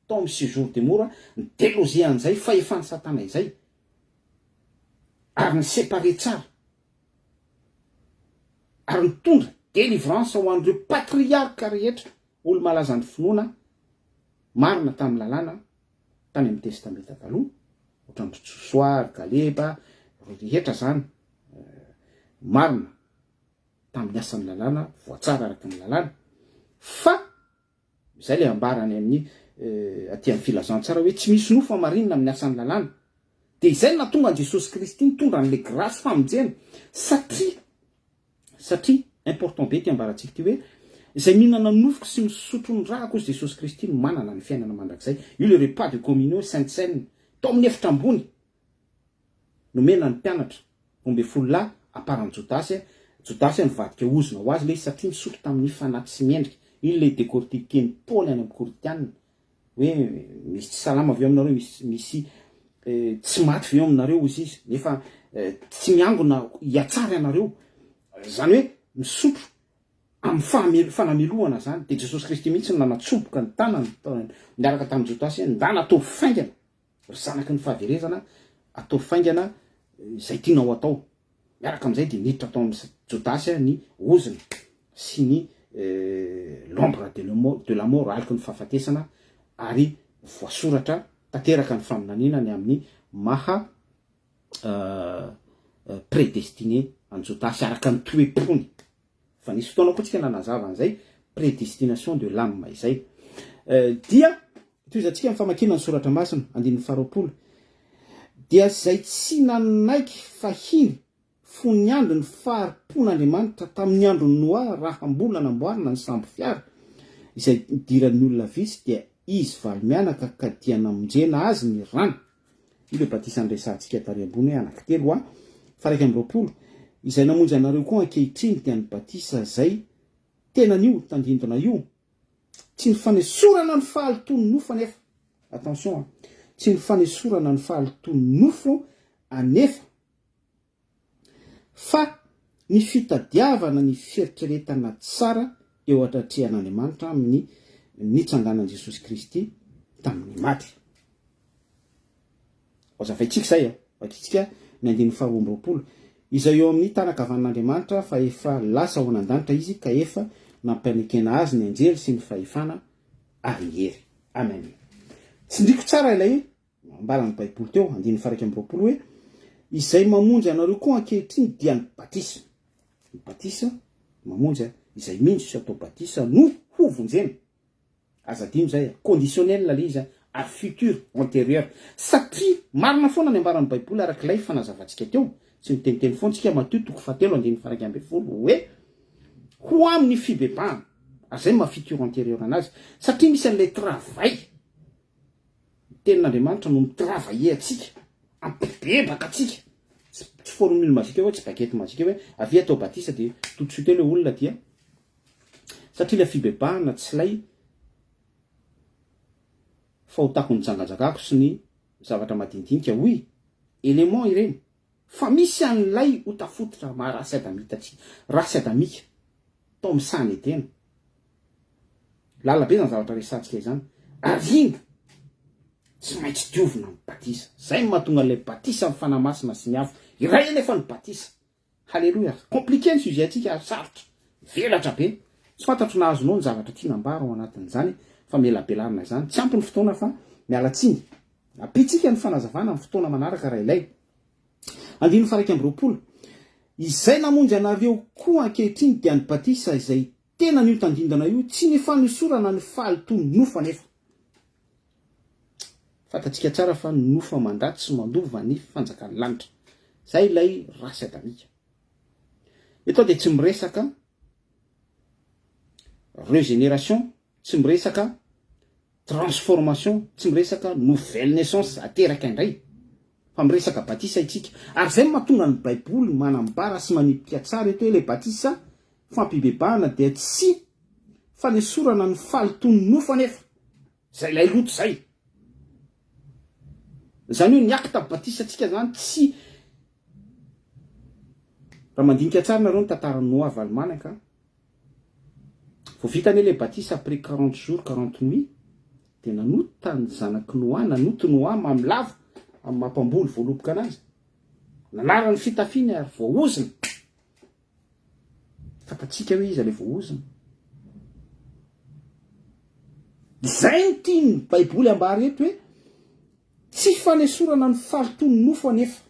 tao amin'ny séjour des morts, ni-deloger an'izay fahefan'i satana izay, ary ni-separer tsara, ary nitondra délivrance ho an'ireo patriarka rehetra, olo-malazan'ny finoana, marina tamin'ny lalàna, tany amin'ny Testamenta Taloha, ohatran-dry Josoa, ry Kaleba, ireo rehetra izany, marina tamin'ny asan'ny lalàna, voatsara araka ny lalàna, fa izay ilay ambara any amin'ny aty amin'ny filazantsara hoe tsy misy nofo hamarinina amin'ny asan'ny lalàna. Dia izay no nahatonga an'i Jesosy Kristy nitondra an'ilay grâce famonjena, satria Satria important be ity ambarantsika ity hoe izay mihinana ny nofoko sy misotro ny rako hozy Jesosy Kristy no manana ny fiainana mandrakizay. Io le repas de communion sainte cène tao amin'ny efitra ambony nomena ny mpianatra 12 lahy à part an'i Jodasy. Jodasy nivadika ozona ho azy le izy satria nisotro tamin'ny fanahy tsy mendrika. Iny le décortiquer-n'i Paoly any amin'ny Korintiana hoe misy tsy salama ve ao aminareo, misy misy tsy maty ve ao aminareo hozy izy, nefa tsy miangona hihatsara ianareo, zany hoe misotro amin'ny fahamelo- fanamelohana zany, de Jesosy Kristy mihitsy no nanatsoboka ny tanany niaraka tamin'i Jodasy hoe ndana ataovy faingana ry zanaky ny fahaverezana, ataovy faingana izay tianao atao. Miaraka amin'izay dia niditra tao amin'i Jodasy ny ozona sy ny l'ombre de de la mort, aloky ny fahafatesana, ary voasoratra tanteraka ny faminaniana ny amin'ny maha prédestiné an'i Jodasy araka ny toe-pony. Fa nisy fotoana koa tsika nanazava an'izay prédestination de l'âme izay. Dia. Tohizantsika ny famakiana ny soratra masina, andininy faharoapolo, Dia izay tsy nanaiky fahiny fony niandry ny fahari-pon'Andriamanitra tamin'ny andron'i Noa raha mbola namboarina ny sambo fiara, izay nidiran'ny olona vitsy, dia izy valo mianaka ka dia namonjena azy ny rano. Io ilay batisa niresahantsika tary ambony hoe anankitelo a. Faha-21, Izay namonjy anareo koa ankehitriny dia ny batisa izay tenan'io tandindona io, Tsy ny fanesorana ny fahalotoan'ny nofo anefa, attention an, tsy ny fanesorana ny fahalotoan'ny nofo anefa fa ny fitadiavana ny fieritreretana tsara eo anatrehan'Andriamanitra amin'ny nitsanganan'i Jesosy Kristy tamin'ny maty. Hazavaintsika izay a! Vakintsika ny andininy faharoa amby 20, Izay eo amin'ny tanan-kavanan'Andriamanitra fa efa lasa ho any an-danitra Izy ka efa nampanekena Azy ny anjely sy ny fahefana ary ny hery. Amen. Tsindriko tsara ilay nambaran'ny Baiboly teo, andininy faha 21 hoe, Izay mamonjy anareo koa ankehitriny dia ny batisa. Ny batisa mamonjy, izay mino sy atao batisa no hovonjena. Aza adino zay a! Conditionnel le izy a! Ary futur, antérieur. Satria marina foana ny ambaran'ny baiboly arak'ilay fanazavantsika teo, tsy miteniteny foana tsika, Matio toko fahatelo andininy faha 11 hoe, ho amin'ny fibebahana. Ary zay no maha futur antérieur anazy. Satria misy an'ilay travail, ny tenin'Andriamanitra no mi-travailler antsika, hampibebaka antsika. Tsy formule magique hoe, tsy baguette magique hoe, avia atao batisa dia tout de suite eo le olona dia Satria ilay fibebahana tsy ilay fahotako nijangajakako sy ny zavatra madinidinika, oui, élément ireny, fa misy an'ilay ota fototra maha race adamita antsika, race adamika, tao amin'ny sahan'i Edena. Lalina be izany zavatra resahantsika izany. Ary iny tsy maintsy diovina amin'ny batisa. Izay no mahatonga an'ilay batisa amin'ny Fanahy Masina sy ny afo. Iray anefa ny batisa. Haleloia! Compliqué ny sujet antsika ary sarotra, mivelatra be. Tsy fantatro na azonao ny zavatra tiana ambara ao anatin'izany famelabelarana izany. Tsy ampy ny fotoana fa miala tsiny. Ampiantsika ny fanazavana amin'ny fotoana manaraka raha ilaina. Andininy faha 21, Izay namonjy anareo koa ankehitriny dia ny batisa izay tenan'io tandindona io, tsy ny fanosorana ny fahalotoan'ny nofo anefa. Fantatsika tsara fa ny nofo aman-dratsy tsy mandova ny fanjakan'ny lanitra. Izay ilay race adamika. Eto aho dia tsy miresaka regénération, tsy miresaka transformation, tsy miresaka nouvelle naissance ateraka indray, fa miresaka batisa isika. Ary izay no mahatonga ny Baiboly manambara sy manipika tsara eto hoe ilay batisa fampibebahana dia tsy fanesorana ny fahalotoan'ny nofo anefa. Zay ilay loto zay. Zany hoe ny acte batisa tsika zany tsy Raha mandinika tsara nareo ny tantaran'i Noa Valomanaka, vao vita anie ilay batisa après 40 jours 40 nuits dia nanota ny zanak'i Noa, nanoto Noa mamy lava amin'ny maha mpamboly voaloboka anazy. Nanara ny fitafiany ary voaozona. Fantatsika hoe iza ilay voaozona. Izay no tian'ny Baiboly ambara eto hoe tsy fanesorana ny fahalotoan'ny nofo anefa,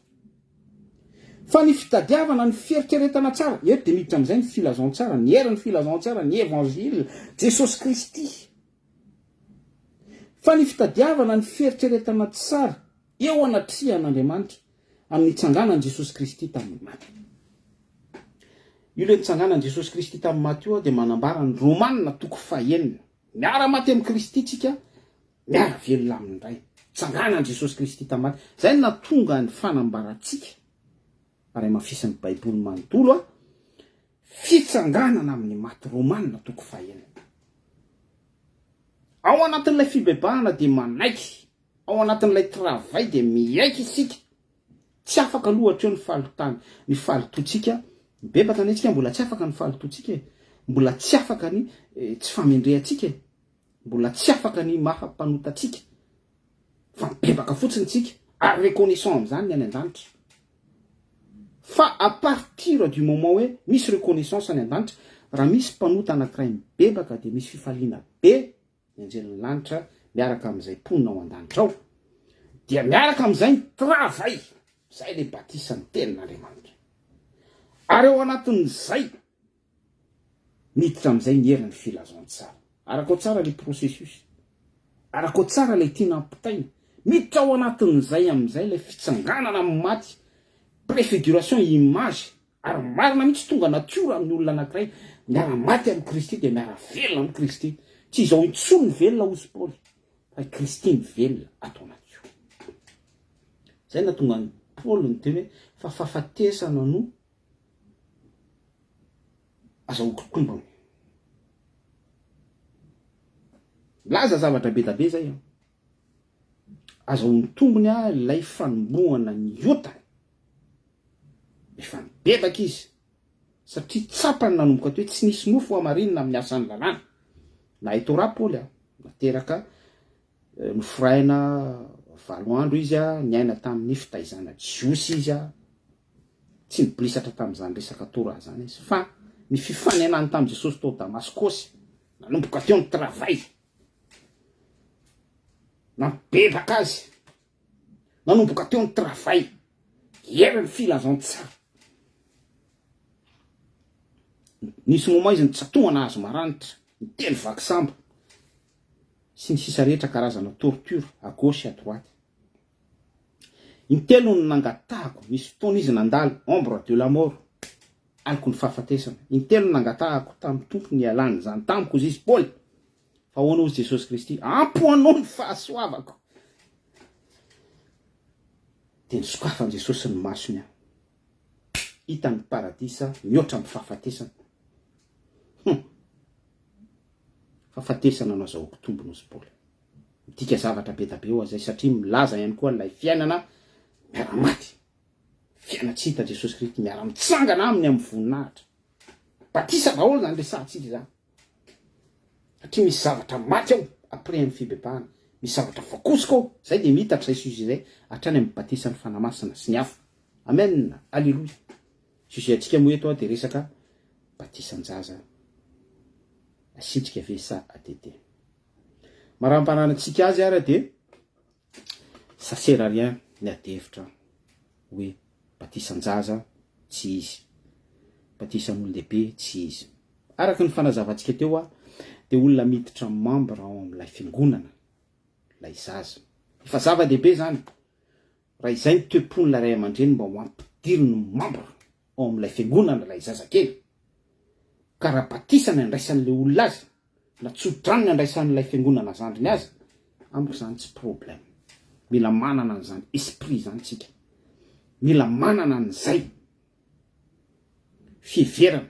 fa ny fitadiavana ny fieritreretana tsara. Eto dia miditra amin'izay ny filazantsara, ny herin'ny filazantsara, ny Evanjila, Jesosy Kristy. Fa ny fitadiavana ny fieritreretana tsara eo anatrehan'Andriamanitra amin'ny nitsanganan'i Jesosy Kristy tamin'ny maty. Io ilay nitsanganan'i Jesosy Kristy tamin'ny maty io dia manambara ny Romana toko fahenina. Miara-maty amin'i Kristy tsika, miara-velona aminy indray. Nitsanganan'i Jesosy Kristy tamin'ny maty. Izay no nahatonga ny fanambarantsika, ary hamafisin'ny Baiboly manontolo, fitsanganana amin'ny maty Romana toko fahenina. Ao anatin'ilay fibebahana dia manaiky Ao anatin'ilay travail dia miaiky isika, tsy afaka aloha hatreo ny fahalotany, ny fahalotoantsika, mibebaka anie tsika mbola tsy afaka ny fahalotoantsika e, mbola tsy afaka ny tsy famendrehantsika e, mbola tsy afaka ny maha mpanota antsika, fa mibebaka fotsiny tsika ary reconnaissant amin'izany ny any an-danitra. Fa à partir du moment hoe misy reconnaissance any an-danitra, raha misy mpanota anankiray mibebaka dia misy fifaliana be ny anjelin'ny lanitra miaraka amin'izay mponina ao an-danitra ao, dia miaraka amin'izay ny travail, izay ilay batisan'ny tenin'Andriamanitra. Ary ao anatin'izay, miditra amin'izay ny herin'ny filazantsara. Araka ao tsara ilay processus. Arako tsara ilay tiana ampitaina. Miditra ao anatin'izay amin'izay ilay fitsanganana amin'ny maty, préfiguration, image, ary marina mihitsy tonga natiora amin'ny olona anankiray, miara-maty amin'i Kristy dia miara-velona amin'i Kristy. Tsy izao intsony ny velona hozy Paoly, fa i Kristy mivelona ato anatiko. Izay nahatonga an'i Paoly niteny hoe fa fahafatesana no azahoako tombony. Milaza zavatra be da be zay an. Azahoany tombony a ilay fanombohana ny ota. Efa nibebaka izy satria tsapany nanomboka teo hoe tsy nisy nofo hamarinina amin'ny asan'ny lalàna. Nahay Torah Paoly a, nateraka noforaina valo andro izy a, niaina tamin'ny fitaizana jiosy izy a, Tsy nibolisatra tamin'izany resaka Torah izany izy, fa ny fifanenany tamin'i Jesosy tao Damaskosy, nanomboka teo ny travail, nampibebaka azy, nanomboka teo ny travail, herin'ny filazantsara. Nisy moment izy nitsatohana hazo maranitra, niteny vaky sambo, sy ny sisa rehetra karazana torture à gauche à droite. Intelo no nangatahako, nisy fotoana izy nandalo, ombre de la mort, aloky ny fahafatesana. Intelo no nangatahako tamin'ny Tompo ny hialany izany tamiko, hozy izy, Paoly, fa ahoana hozy Jesosy Kristy, ampy ho anao ny fahasoavako. Dia nosokafan'i Jesosy ny masony aho. Hitany ny paradisa mihoatra amin'ny fahafatesana. Hum! Fahafatesana no azahoako tombony, hozy Paoly. Midika zavatra be da be hoa zay satria milaza ihany koa an'ilay fiainana miara-maty, fiainana tsy hita Jesosy Kristy miara-mitsangana aminy amin'ny voninahitra. Batisa daholo zany resahantsika izany. Satria misy zavatra maty ao après ny fibebahana, misy zavatra voakosoka ao, zay dia miitatra izay sujet izay hatrany amin'ny batisan'ny Fanahy Masina sy ny hafa. Amen! Alléluia! Sujet antsika moa eto dia resaka batisan-jaza asitrika ve sa ATT. Maramparana-tsika azy ara dia ça sert à rien ny ady hevitra hoe batisan-jaza tsy izy, batisan'olon-dehibe tsy izy. Araka ny fanazavantsika teo a dia olona miditra membre ao amin'ilay fiangonana ilay zaza. Efa zava-dehibe izany raha izay ny toe-pon'ilay ray aman-dreny mba ho ampidiriny membre ao amin'ilay fiangonana ilay zazakely. Ka raha batisa ny andraisan'ilay olona azy Na tso-drano ny andraisan'ilay fiangonana zandriny azy, amiko izany tsy problème. Mila manana an'izany esprit izany tsika. Mila manana an'izay fiheverana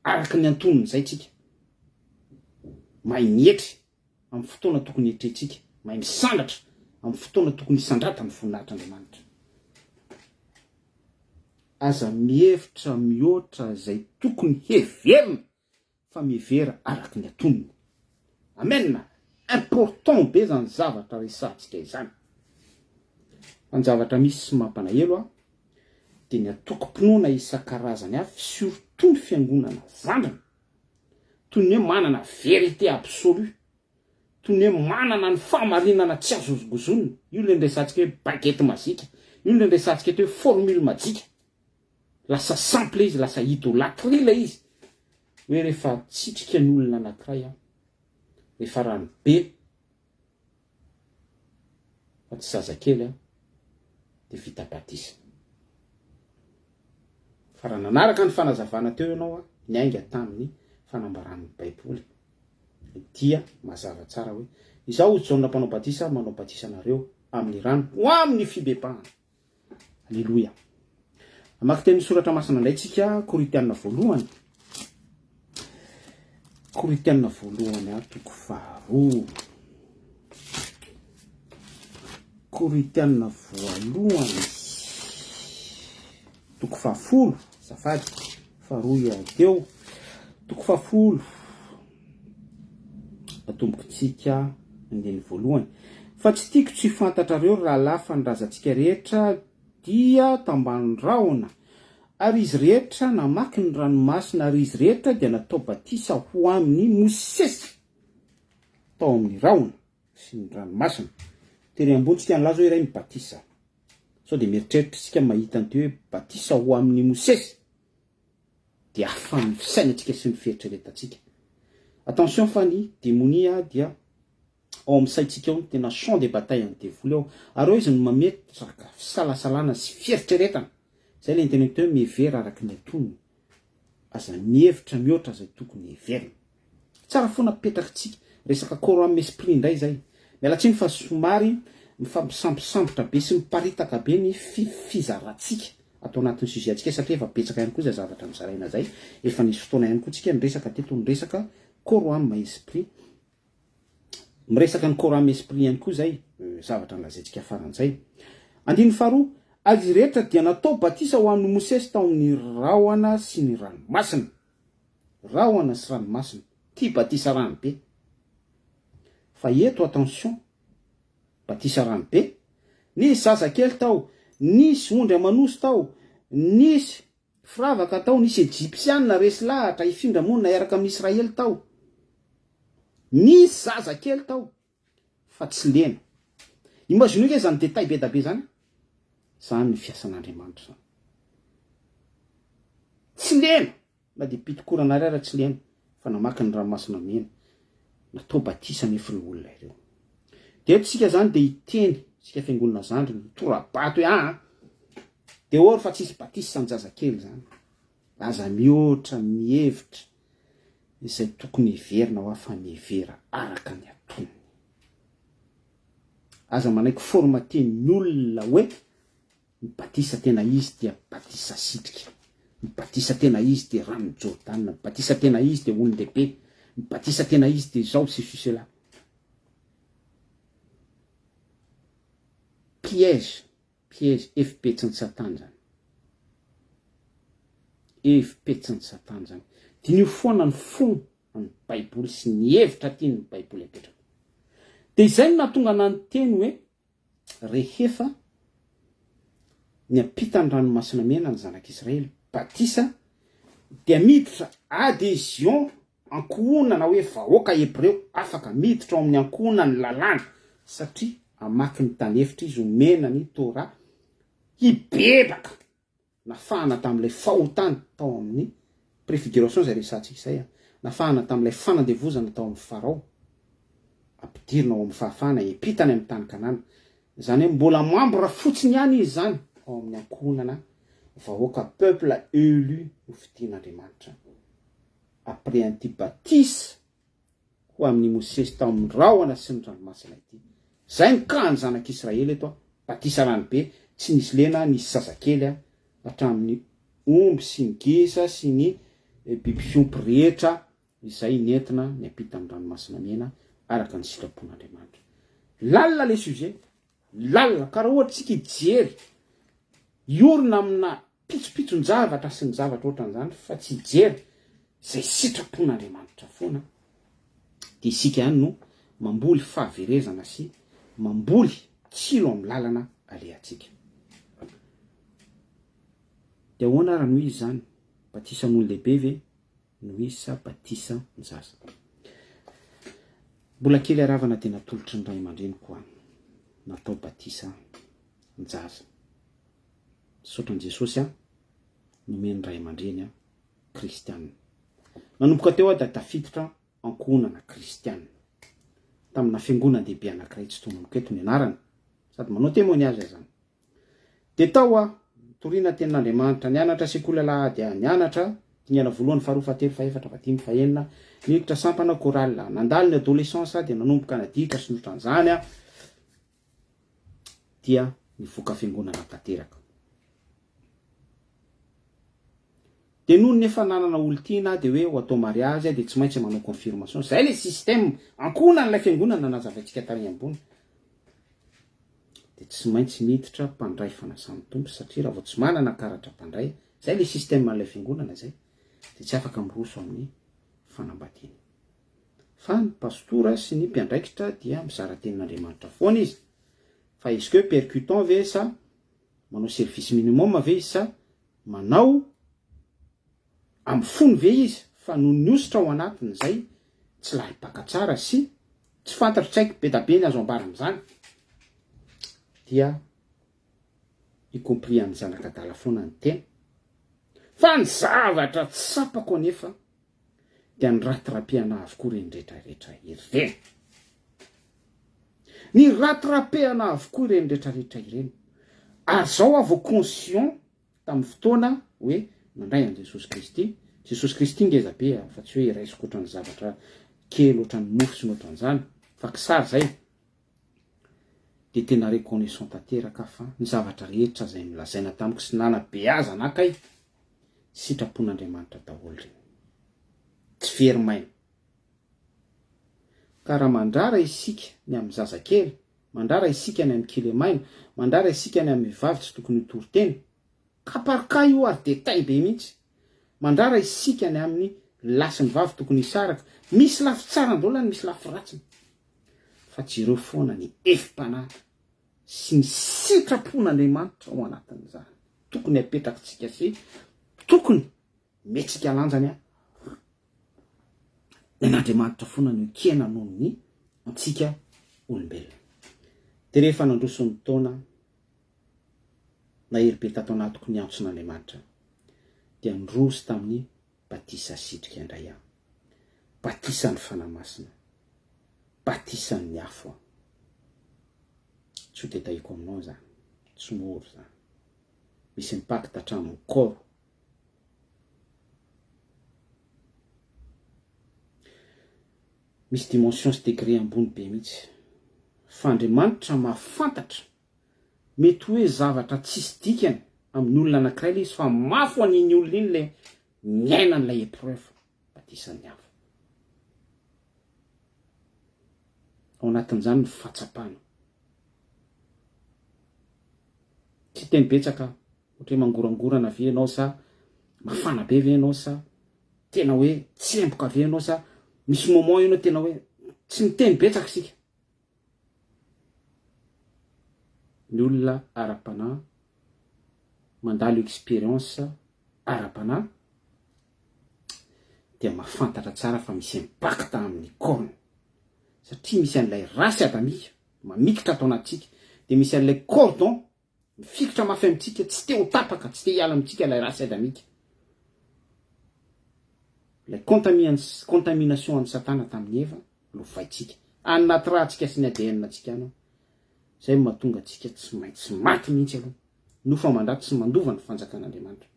araka ny antonony izay tsika. Mahay mietry amin'ny fotoana tokony hietrentsika, mahay misandratra amin'ny fotoana tokony hisandratan'ny voninahitr'Andriamanitra. Aza mihevitra mihoatra izay tokony heverina fa mihevera araka ny atonony. Amen! Important be zany zavatra resahantsika izany. Fa ny zavatra misy sy mampalahelo ahy dia ny antokom-pinoana isan-karazany avy surtout ny fiangonana zandriny toy ny hoe manana vérité absolue, toy ny hoe manana ny fahamarinana tsy azo hozongozonina, io ilay niresahantsika hoe baguette magique, io ilay niresahantsika eto hoe formule majika. Lasa sampy ilay izy, lasa idolatrie ilay izy. Hoe rehefa tsitrika ny olona anankiray an, rehefa rano be fa tsy zazakely an, dia vita batisa. Fa raha nanaraka ny fanazavana teo ianao an, niainga tamin'ny fanambaran'ny Baiboly, dia mazava tsara hoe, Izaho Jaona mpanao batisa manao batisa anareo amin'ny rano ho amin'ny fibebahana. Aleloia. Hamaky tenin'ny soratra masina indray tsika, Korintiana voalohany. Korintiana voalohany a toko faharoa. Korintiana voalohany toko fahafolo, zafady, faharoa ihany teo. Toko fahafolo. Atombokitsika andininy voalohany. Fa tsy tiako tsy ho fantatrareo, ry rahalahy, fa ny razantsika rehetra dia tambany rahona, ary izy rehetra namaky ny ranomasina, ary izy rehetra dia natao batisa ho amin'i Mosesy tao amin'ny rahona sy ny ranomasina. Tery ambony tsika nilaza hoe iray ny batisa. Sao dia mieritreritra isika mahita an'ity hoe batisa ho amin'i Mosesy. dia ahafahan'ny fisainantsika sy ny fieritreretantsika. Attention fa ny demonia dia Ao amin'ny saintsika ao no tena champ de bataille an'ny devoly ao. Ary ao izy no mametraka fisalasalana sy fieritreretana. Izay ilay niteneniko teo hoe mihevera araka ny antonony. Aza mihevitra mihoatra izay tokony heverina. Tsara foana apetrakitsika. Resaka corps âme esprit indray izay. Miala tsiny fa somary mifampisambosambotra be sy miparitaka be ny fizarantsika ato anatin'ny sujet antsika satria efa betsaka ihany koa izay zavatra nozaraina izay. Efa nisy fotoana ihany koa tsika niresaka teto ny resaka corps âme esprit. Miresaka ny corps âme esprit ihany koa izay zavatra nolazaintsika farany izay. Andininy faharoa, Ary izy rehetra dia natao batisa ho amin'i Mosesy tao amin'ny rahona sy ny ranomasina. Rahona sy ranomasina. Tia batisa rano be. Fa eto attention, batisa rano be, nisy zazakely tao, nisy ondry aman'osy tao, nisy Firavaka tao, nisy Ejipsiana resy lahatra hifindra monina hiaraka amin'i Israely tao. Nisy zaza kely tao, fa tsy lena. Imagineo nge zany détail be da be zany. Zany ny fiasan'Andriamanitra zany. Tsy lena, na dia pitikorana ary ara tsy lena, fa namaky ny ranomasina mena. Natao batisa anefa ireo olona ireo. Dia eto isika zany dia hiteny, isika fiangonana zandriny, hitora-bato hoe aa, Dehors fa tsisy batisa ny zazakely zany. Aza mihoatra mihevitra izay tokony heverina hoa fa mihevera araka ny atonony. Aza manaiky formater-ny olona hoe ny batisa tena izy dia batisa sitrika, ny batisa tena izy dia ranon'i Jordana, ny batisa tena izy dia olon-dehibe, ny batisa tena izy dia izao ceci cela. Piège. Piège, hevi-petsin'i Satana izany. Hevi-petsin'i Satana izany. Diniho foana ny fond an'ny Baiboly sy ny hevitra tian'ny Baiboly apetraka. Dia izay no nahatonga anah niteny hoe rehefa niampita ny ranomasina mena ny zanak'Israely, batisa, dia miditra adhésion Ankohonana hoe vahoaka hebreo afaka miditra ao amin'ny ankohonan'ny lalàna satria hamaky ny tany efitra izy omena ny Torah hibebaka nafahana tamin'ilay fahotany tao amin'ny préfiguration izay resahantsika izay an, nafahana tamin'ilay fanandevozana tao amin'ny Farao ampidirina ao amin'ny fahafahana hiampita any amin'ny tany Kanana izany hoe mbola membre fotsiny ihany izy izany ao amin'ny ankohonana vahoaka peuple élu nofidin'Andriamanitra. Après an'ity batisa ho amin'i Mosesy tao amin'ny rahona sy ny ranomasina ity. Izay ny cas ny zanak'Israely eto, batisa rano be, tsy nisy lena, nisy zazakely hatramin'ny omby sy ny gisa sy ny biby fiompy rehetra izay nentina niampita ny ranomasina mena araka ny sitrapon'Andriamanitra. Lalina le sujet, lalina, ka raha ohatra isika hijery hiorina amina pitsopitson-javatra sy ny zavatra ohatran'izany fa tsy hijery izay sitrapon'Andriamanitra foana dia isika ihany no mamboly fahaverezana sy mamboly tsilo amin'ny lalana alehantsika. Dia ahoana ara no izy izany? Batisan'olon-dehibe ve no izy sa batisan-jaza? Mbola kely aravana dia natolotry ny ray aman-dreniko aho natao batisan-jaza. Misaotra an'i Jesosy aho nomeny ray aman-dreny aho kristiana. Nanomboka teo aho dia tafiditra ankohonana kristiana. Tamina fiangonan-dehibe anankiray tsy tononiko eto ny anarany, sady manao témoignage aho izany. Dia tao aho, nitoriana tenin'Andriamanitra, nianatra sekoly alahady aho, nianatra dingana voalohany, faharoa, fahatelo, fahefatra, fahadimy, fahenina, niditra sampana chorale, nandalo ny adolescence aho dia nanomboka naditra sy ny ohatran'izany aho. dia nivoaka fiangonana tanteraka. Dia nony nefa nanana olon-tiana aho dia hoe ho atao mariazy aho dia tsy maintsy manao confirmation. Izay ilay système ankohonan'ilay fiangonana nazavaintsika tany ambony. Dia tsy maintsy miditra mpandray fanasan'ny Tompo satria raha vao tsy manana karatra mpandray, izay ilay système an'ilay fiangonana izay, dia tsy afaka miroso amin'ny fanambadiana. Fa ny pastora sy ny mpiandraikitra dia mizara tenin'Andriamanitra foana izy. Fa est-ce que percutant ve sa manao service minimum ve izy sa manao amin'ny fony ve izy fa noho ny hosotra ao anatiny izay tsy lalim-paka tsara sy tsy fantatro tsy haiko be da be ny azo ambara amin'izany dia y compris an'ny zanak'adala foana ny tena. Fa ny zavatra tsapako anefa dia ny rattraper-na avokoa ireny rehetra rehetra ireny. Ni rattraper-na avokoa ireny retraretra ireny. Ary zao aho vao conscient tamin'ny fotoana hoe nandray an'i Jesosy Kristy. Jesosy Kristy ngeza be a, fa tsy hoe raisiko ohatran'ny zavatra kely ohatran'ny mofo sy ny ohatran'izany, fa kisary zay. Dia tena reconnaissant tanteraka aho fa ny zavatra rehetra izay nolazaina tamiko sy nanabeazana ahy kay, sitrapon'Andriamanitra daholo ireny. Tsy very maina. Ka raha mandrara isika ny amin'ny zazakely, mandrara isika ny amin'ny kilemaina, mandrara isika ny amin'ny vehivavy tsy tokony hitory teny, cas par cas io ary détail be mihitsy, mandrara isika ny amin'ny lahy sy ny vavy tokony hisaraka, misy lafy tsarany daholo any misy lafy ratsiny, fa jereo foana ny hevi-panahy sy ny sitrapon'Andriamanitra ao anatin'izany, tokony apetrakitsika sy tokony Mihetsika lanjany an. Ny an'Andriamanitra foana no ekena noho ny antsika olombelona. Dia rehefa nandroso ny taona, nahery be tato anatiko ny antson'Andriamanitra, dia niroso tamin'ny batisa asitrika indray aho. Batisan'ny Fanahy Masina. Batisan'ny afo aho. Tsy ho tetahiko aminao izany. Tsy mora izany. Misy impact hatramin'ny corps. Misy dimension sy degré ambony be mihitsy. Fa Andriamanitra mahafantatra. Mety hoe zavatra tsisy dikany amin'ny olona anankiray ilay izy fa mafy ho an'iny olona iny ilay miaina an'ilay épreuve, batisan'ny afo. Ao anatin'izany ny fahatsapana. Tsy hiteny betsaka aho. Ohatra hoe mangorangorana ve ianao sa mafana be ve ianao sa tena hoe tsemboka ve ianao sa misy moment ianao tena hoe tsy miteny betsaka isika. Ny olona ara-panahy mandalo expérience ara-panahy dia mahafantatra tsara fa misy impact amin'ny corps-ny satria misy an'ilay race adamika mamikitra ato anatintsika dia misy an'ilay cordon Mifikitra mafy amintsika, tsy te ho tapaka, tsy te hiala amintsika ilay race adamika. Ilay contamination an'i Satana tamin'i Eva, lovaintsika. Any anaty ràntsika sy ny ADN-ntsika any. Izay no mahatonga antsika tsy maintsy maty mihitsy aloha. Nofo aman-dratsy tsy mandova ny fanjakan'Andriamanitra.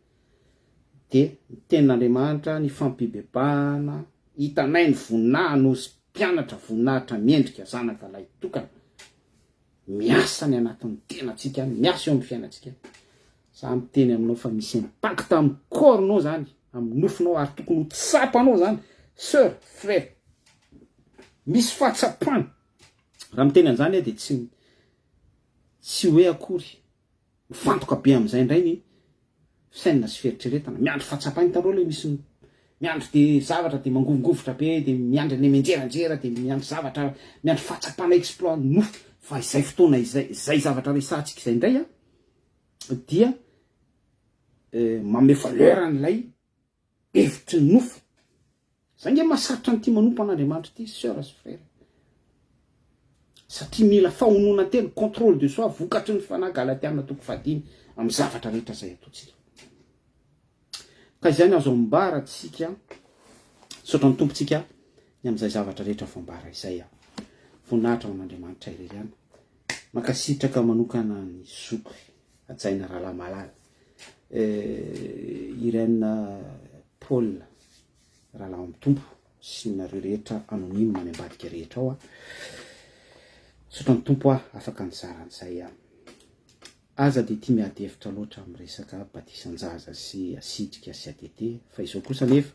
Dia ny tenin'Andriamanitra, ny fampibebahana, hitanay ny voninahiny hozy mpianatra, voninahitra mendrika zanaka lahitokana. Miasa ny anatin'ny tenantsika, miasa eo amin'ny fiainantsika. Za miteny aminao fa misy impact amin'ny corps-nao zany, amin'ny nofonao ary tokony ho tsapanao zany, soeur, frère. Misy fahatsapana. Raha miteny an'izany aho dia tsy tsy hoe akory Mifantoka be amin'izay indray ny fisainana sy fieritreretana. Miandry fahatsapana, hitanareo ilay misy miandry dia zavatra dia mangovingovitra be dia miandry an'ilay mianjeranjera dia miandry zavatra, miandry fahatsapana exploit nofo. Fa izay fotoana izay, izay zavatra resahantsika izay indray an, dia manome valeur an'ilay hevitry ny nofo. Zay nge mahasarotra an'ity manompo an'Andriamanitra ity sœur sy frère. Satria mila fahononan-tena, contrôle de soi, vokatry ny fanahy Galatiana toko fahadimy amin'ny zavatra rehetra izay ataontsika. Ka izay no azo ambara tsika, misaotra ny Tompo tsika ny amin'izay zavatra rehetra voambara izay. Voninahitra ho an'Andriamanitra irery ihany. Mankasitraka manokana ny zoky hajaina rahalahy malala. Irène Paul rahalahy ao amin'ny Tompo sy nareo rehetra anonyme any ambadika rehetra ao a. Misaotra ny Tompo aho afaka nizara an'izay aho. Aza dia tia miady hevitra loatra amin'ny resaka batisan-jaza sy asitrika sy ADT fa izao kosa anefa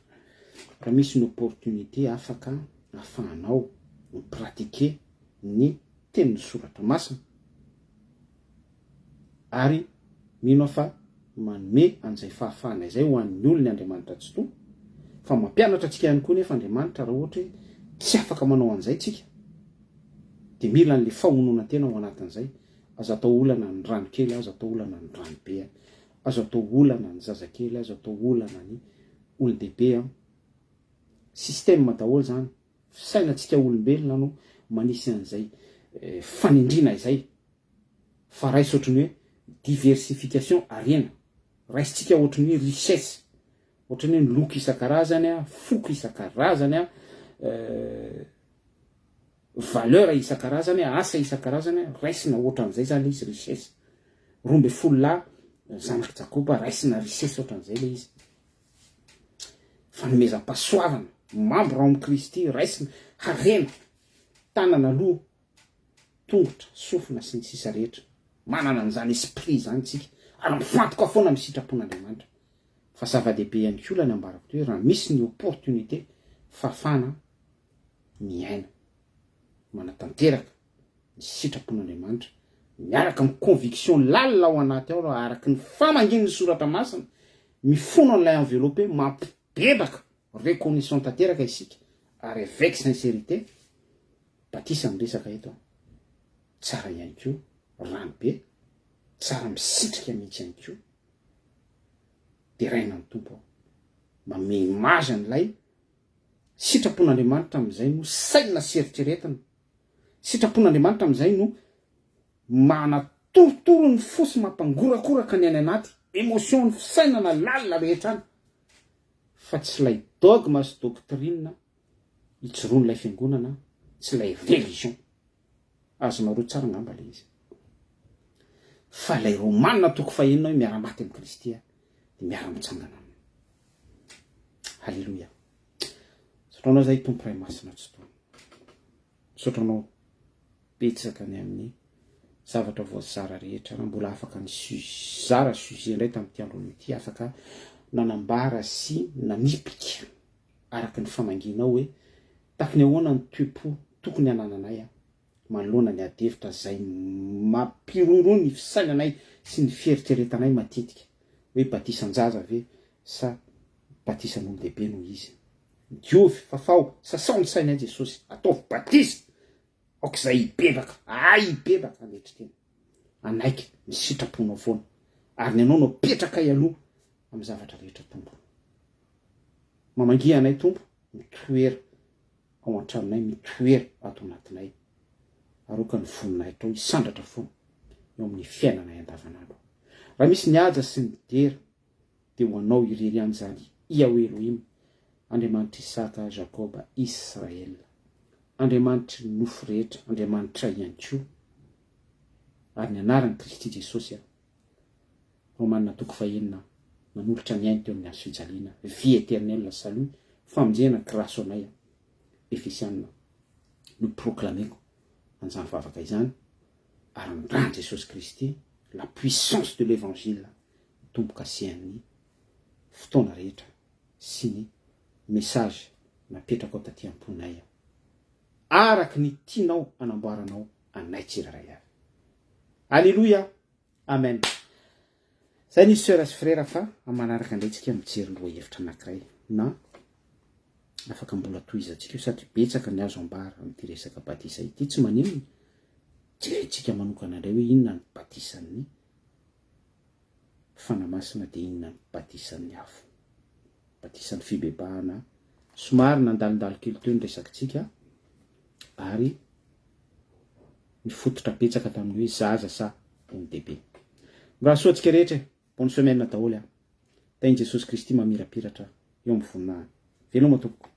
raha misy ny opportunité afaka ahafahanao mi-pratiquer ny tenin'ny soratra masina Ary mino aho fa manome an'izay fahafahana izay ho an'ny olony Andriamanitra Tsitoha, fa mampianatra antsika ihany koa nefa Andriamanitra raha ohatra hoe tsy afaka manao an'izay tsika, dia mila an'ilay fahononan-tena ao anatin'izay, aza atao olana ny rano kely, aza atao olana ny rano be, aza atao olana ny zazakely, aza atao olana ny olon-dehibe an! Système daholo izany, fisainantsika olombelona no manisy an'izay fanindriana izay. fa raiso ohatry ny hoe diversification harena, raisintsika ohatry ny hoe richesse, ohatry ny hoe ny loko isan-karazany, foko isan-karazany, Valeur isan-karazany, asa isan-karazany, raisina ohatran'izay zany ilay izy richesse. 12 lahy zanak'i Jakoba raisina richesse ohatran'izay ilay izy. Fanomezam-pahasoavana, membre ao amin'i Kristy, raisina harena, tanana aloha, tongotra, sofina sy ny sisa rehetra. Manana an'izany esprit izany tsika ary mifantoka foana amin'ny sitrapon'Andriamanitra. Fa zava-dehibe ihany koa ilay nambarako teo hoe raha misy ny opportunité, fahafahana miaina, manatanteraka ny sitrapon'Andriamanitra miaraka amin'ny conviction lalina ao anaty ao araka ny famangian'ny soratra masina, mifono an'ilay enveloppe mampibebaka, reconnaissant tanteraka isika ary avec sincérité, batisa ny resaka eto an, tsara ihany koa rano be, tsara misitrika mihitsy ihany koa, deraina ny Tompo aho, manome image an'ilay Sitrapon'Andriamanitra amin'izay no saina sy eritreretina. Sitrapon'Andriamanitra amin'izay no manatorotoro ny fo sy mampangorakoraka ny any anaty, émotion ny fisainana lalina rehetra any, fa tsy ilay dogme sy doctrine ijoroan'ilay fiangonana, tsy ilay religion. Azonareo tsara angamba ilay izy. Fa ilay Romana toko fahenina hoe miara-maty amin'i Kristy dia miara-mitsangana aminy. Haleloia. Misaotra anao zay Tompo Ray Masina Tsitoha. Misaotra anao betsaka ny amin'ny zavatra voazara rehetra raha mbola afaka ny zara sujet indray tamin'ity androany ity afaka nanambara sy nanipika araka ny famangianao hoe takiny ahoana ny toe-po tokony hanananay a manoloana ny adihevitra izay mampirohirohy ny fisainanay sy ny fieritreretanay matetika hoe batisan-jaza ve sa batisan'olon-dehibe no izy. Diovy, fafao, sasao ny sainay Jesosy, ataovy batisa! Aoka izay hibebaka, ahay hibebaka hanetry tena, hanaiky ny sitraponao foana, ary ny anao no apetrakay aloha amin'ny zavatra rehetra Tompo. Mamangia anay Tompo, mitoera ao an-tranonay, mitoera ato anatinay, ary aoka ny voninahitrao hisandratra foana eo amin'ny fiainanay andavanandro. Raha misy ny haja sy ny dera, dia ho anao irery ihany izany, Yahweh Elohim, Andriamanitr'i Isaka, Jakoba, Israel. Andriamanitry ny nofo rehetra, Andriamanitray ihany koa, ary ny anaran'i Kristy Jesosy aho. Romana toko fahenina, nanolotra ny ainy teo amin'ny hazo fijaliana, vie éternelle, salut, famonjena, grâce ho anay aho. Efesiana, no proclameko an'izany vavaka izany, ary ny ran'i Jesosy Kristy, la puissance de l'évangile, tombo-kasehan'ny fotoana rehetra sy ny message napetrakao taty am-ponay aho. Araka ny tianao anamboaranao anay tsirairay avy. Alléluia! Amen. Zay ny soeur sy frère fa amin'ny manaraka indray tsika mijery lohahevitra anankiray na afaka mbola tohizantsika io satria betsaka ny azo ambara amin'ity resaka batisa ity tsy maninona jerentsika manokana indray hoe inona ny batisan'ny Fanahy Masina dia inona ny batisan'ny afo? Batisan'ny fibebahana somary nandalondalo kely teo ny resakitsika ary nifototra betsaka tamin'ny hoe zaza sa olon-dehibe. Mirary soa antsika rehetra e! Bonne semaine daholo a! Tahin'i Jesosy Kristy mamirapiratra eo amin'ny voninahiny. Veloma tompoko.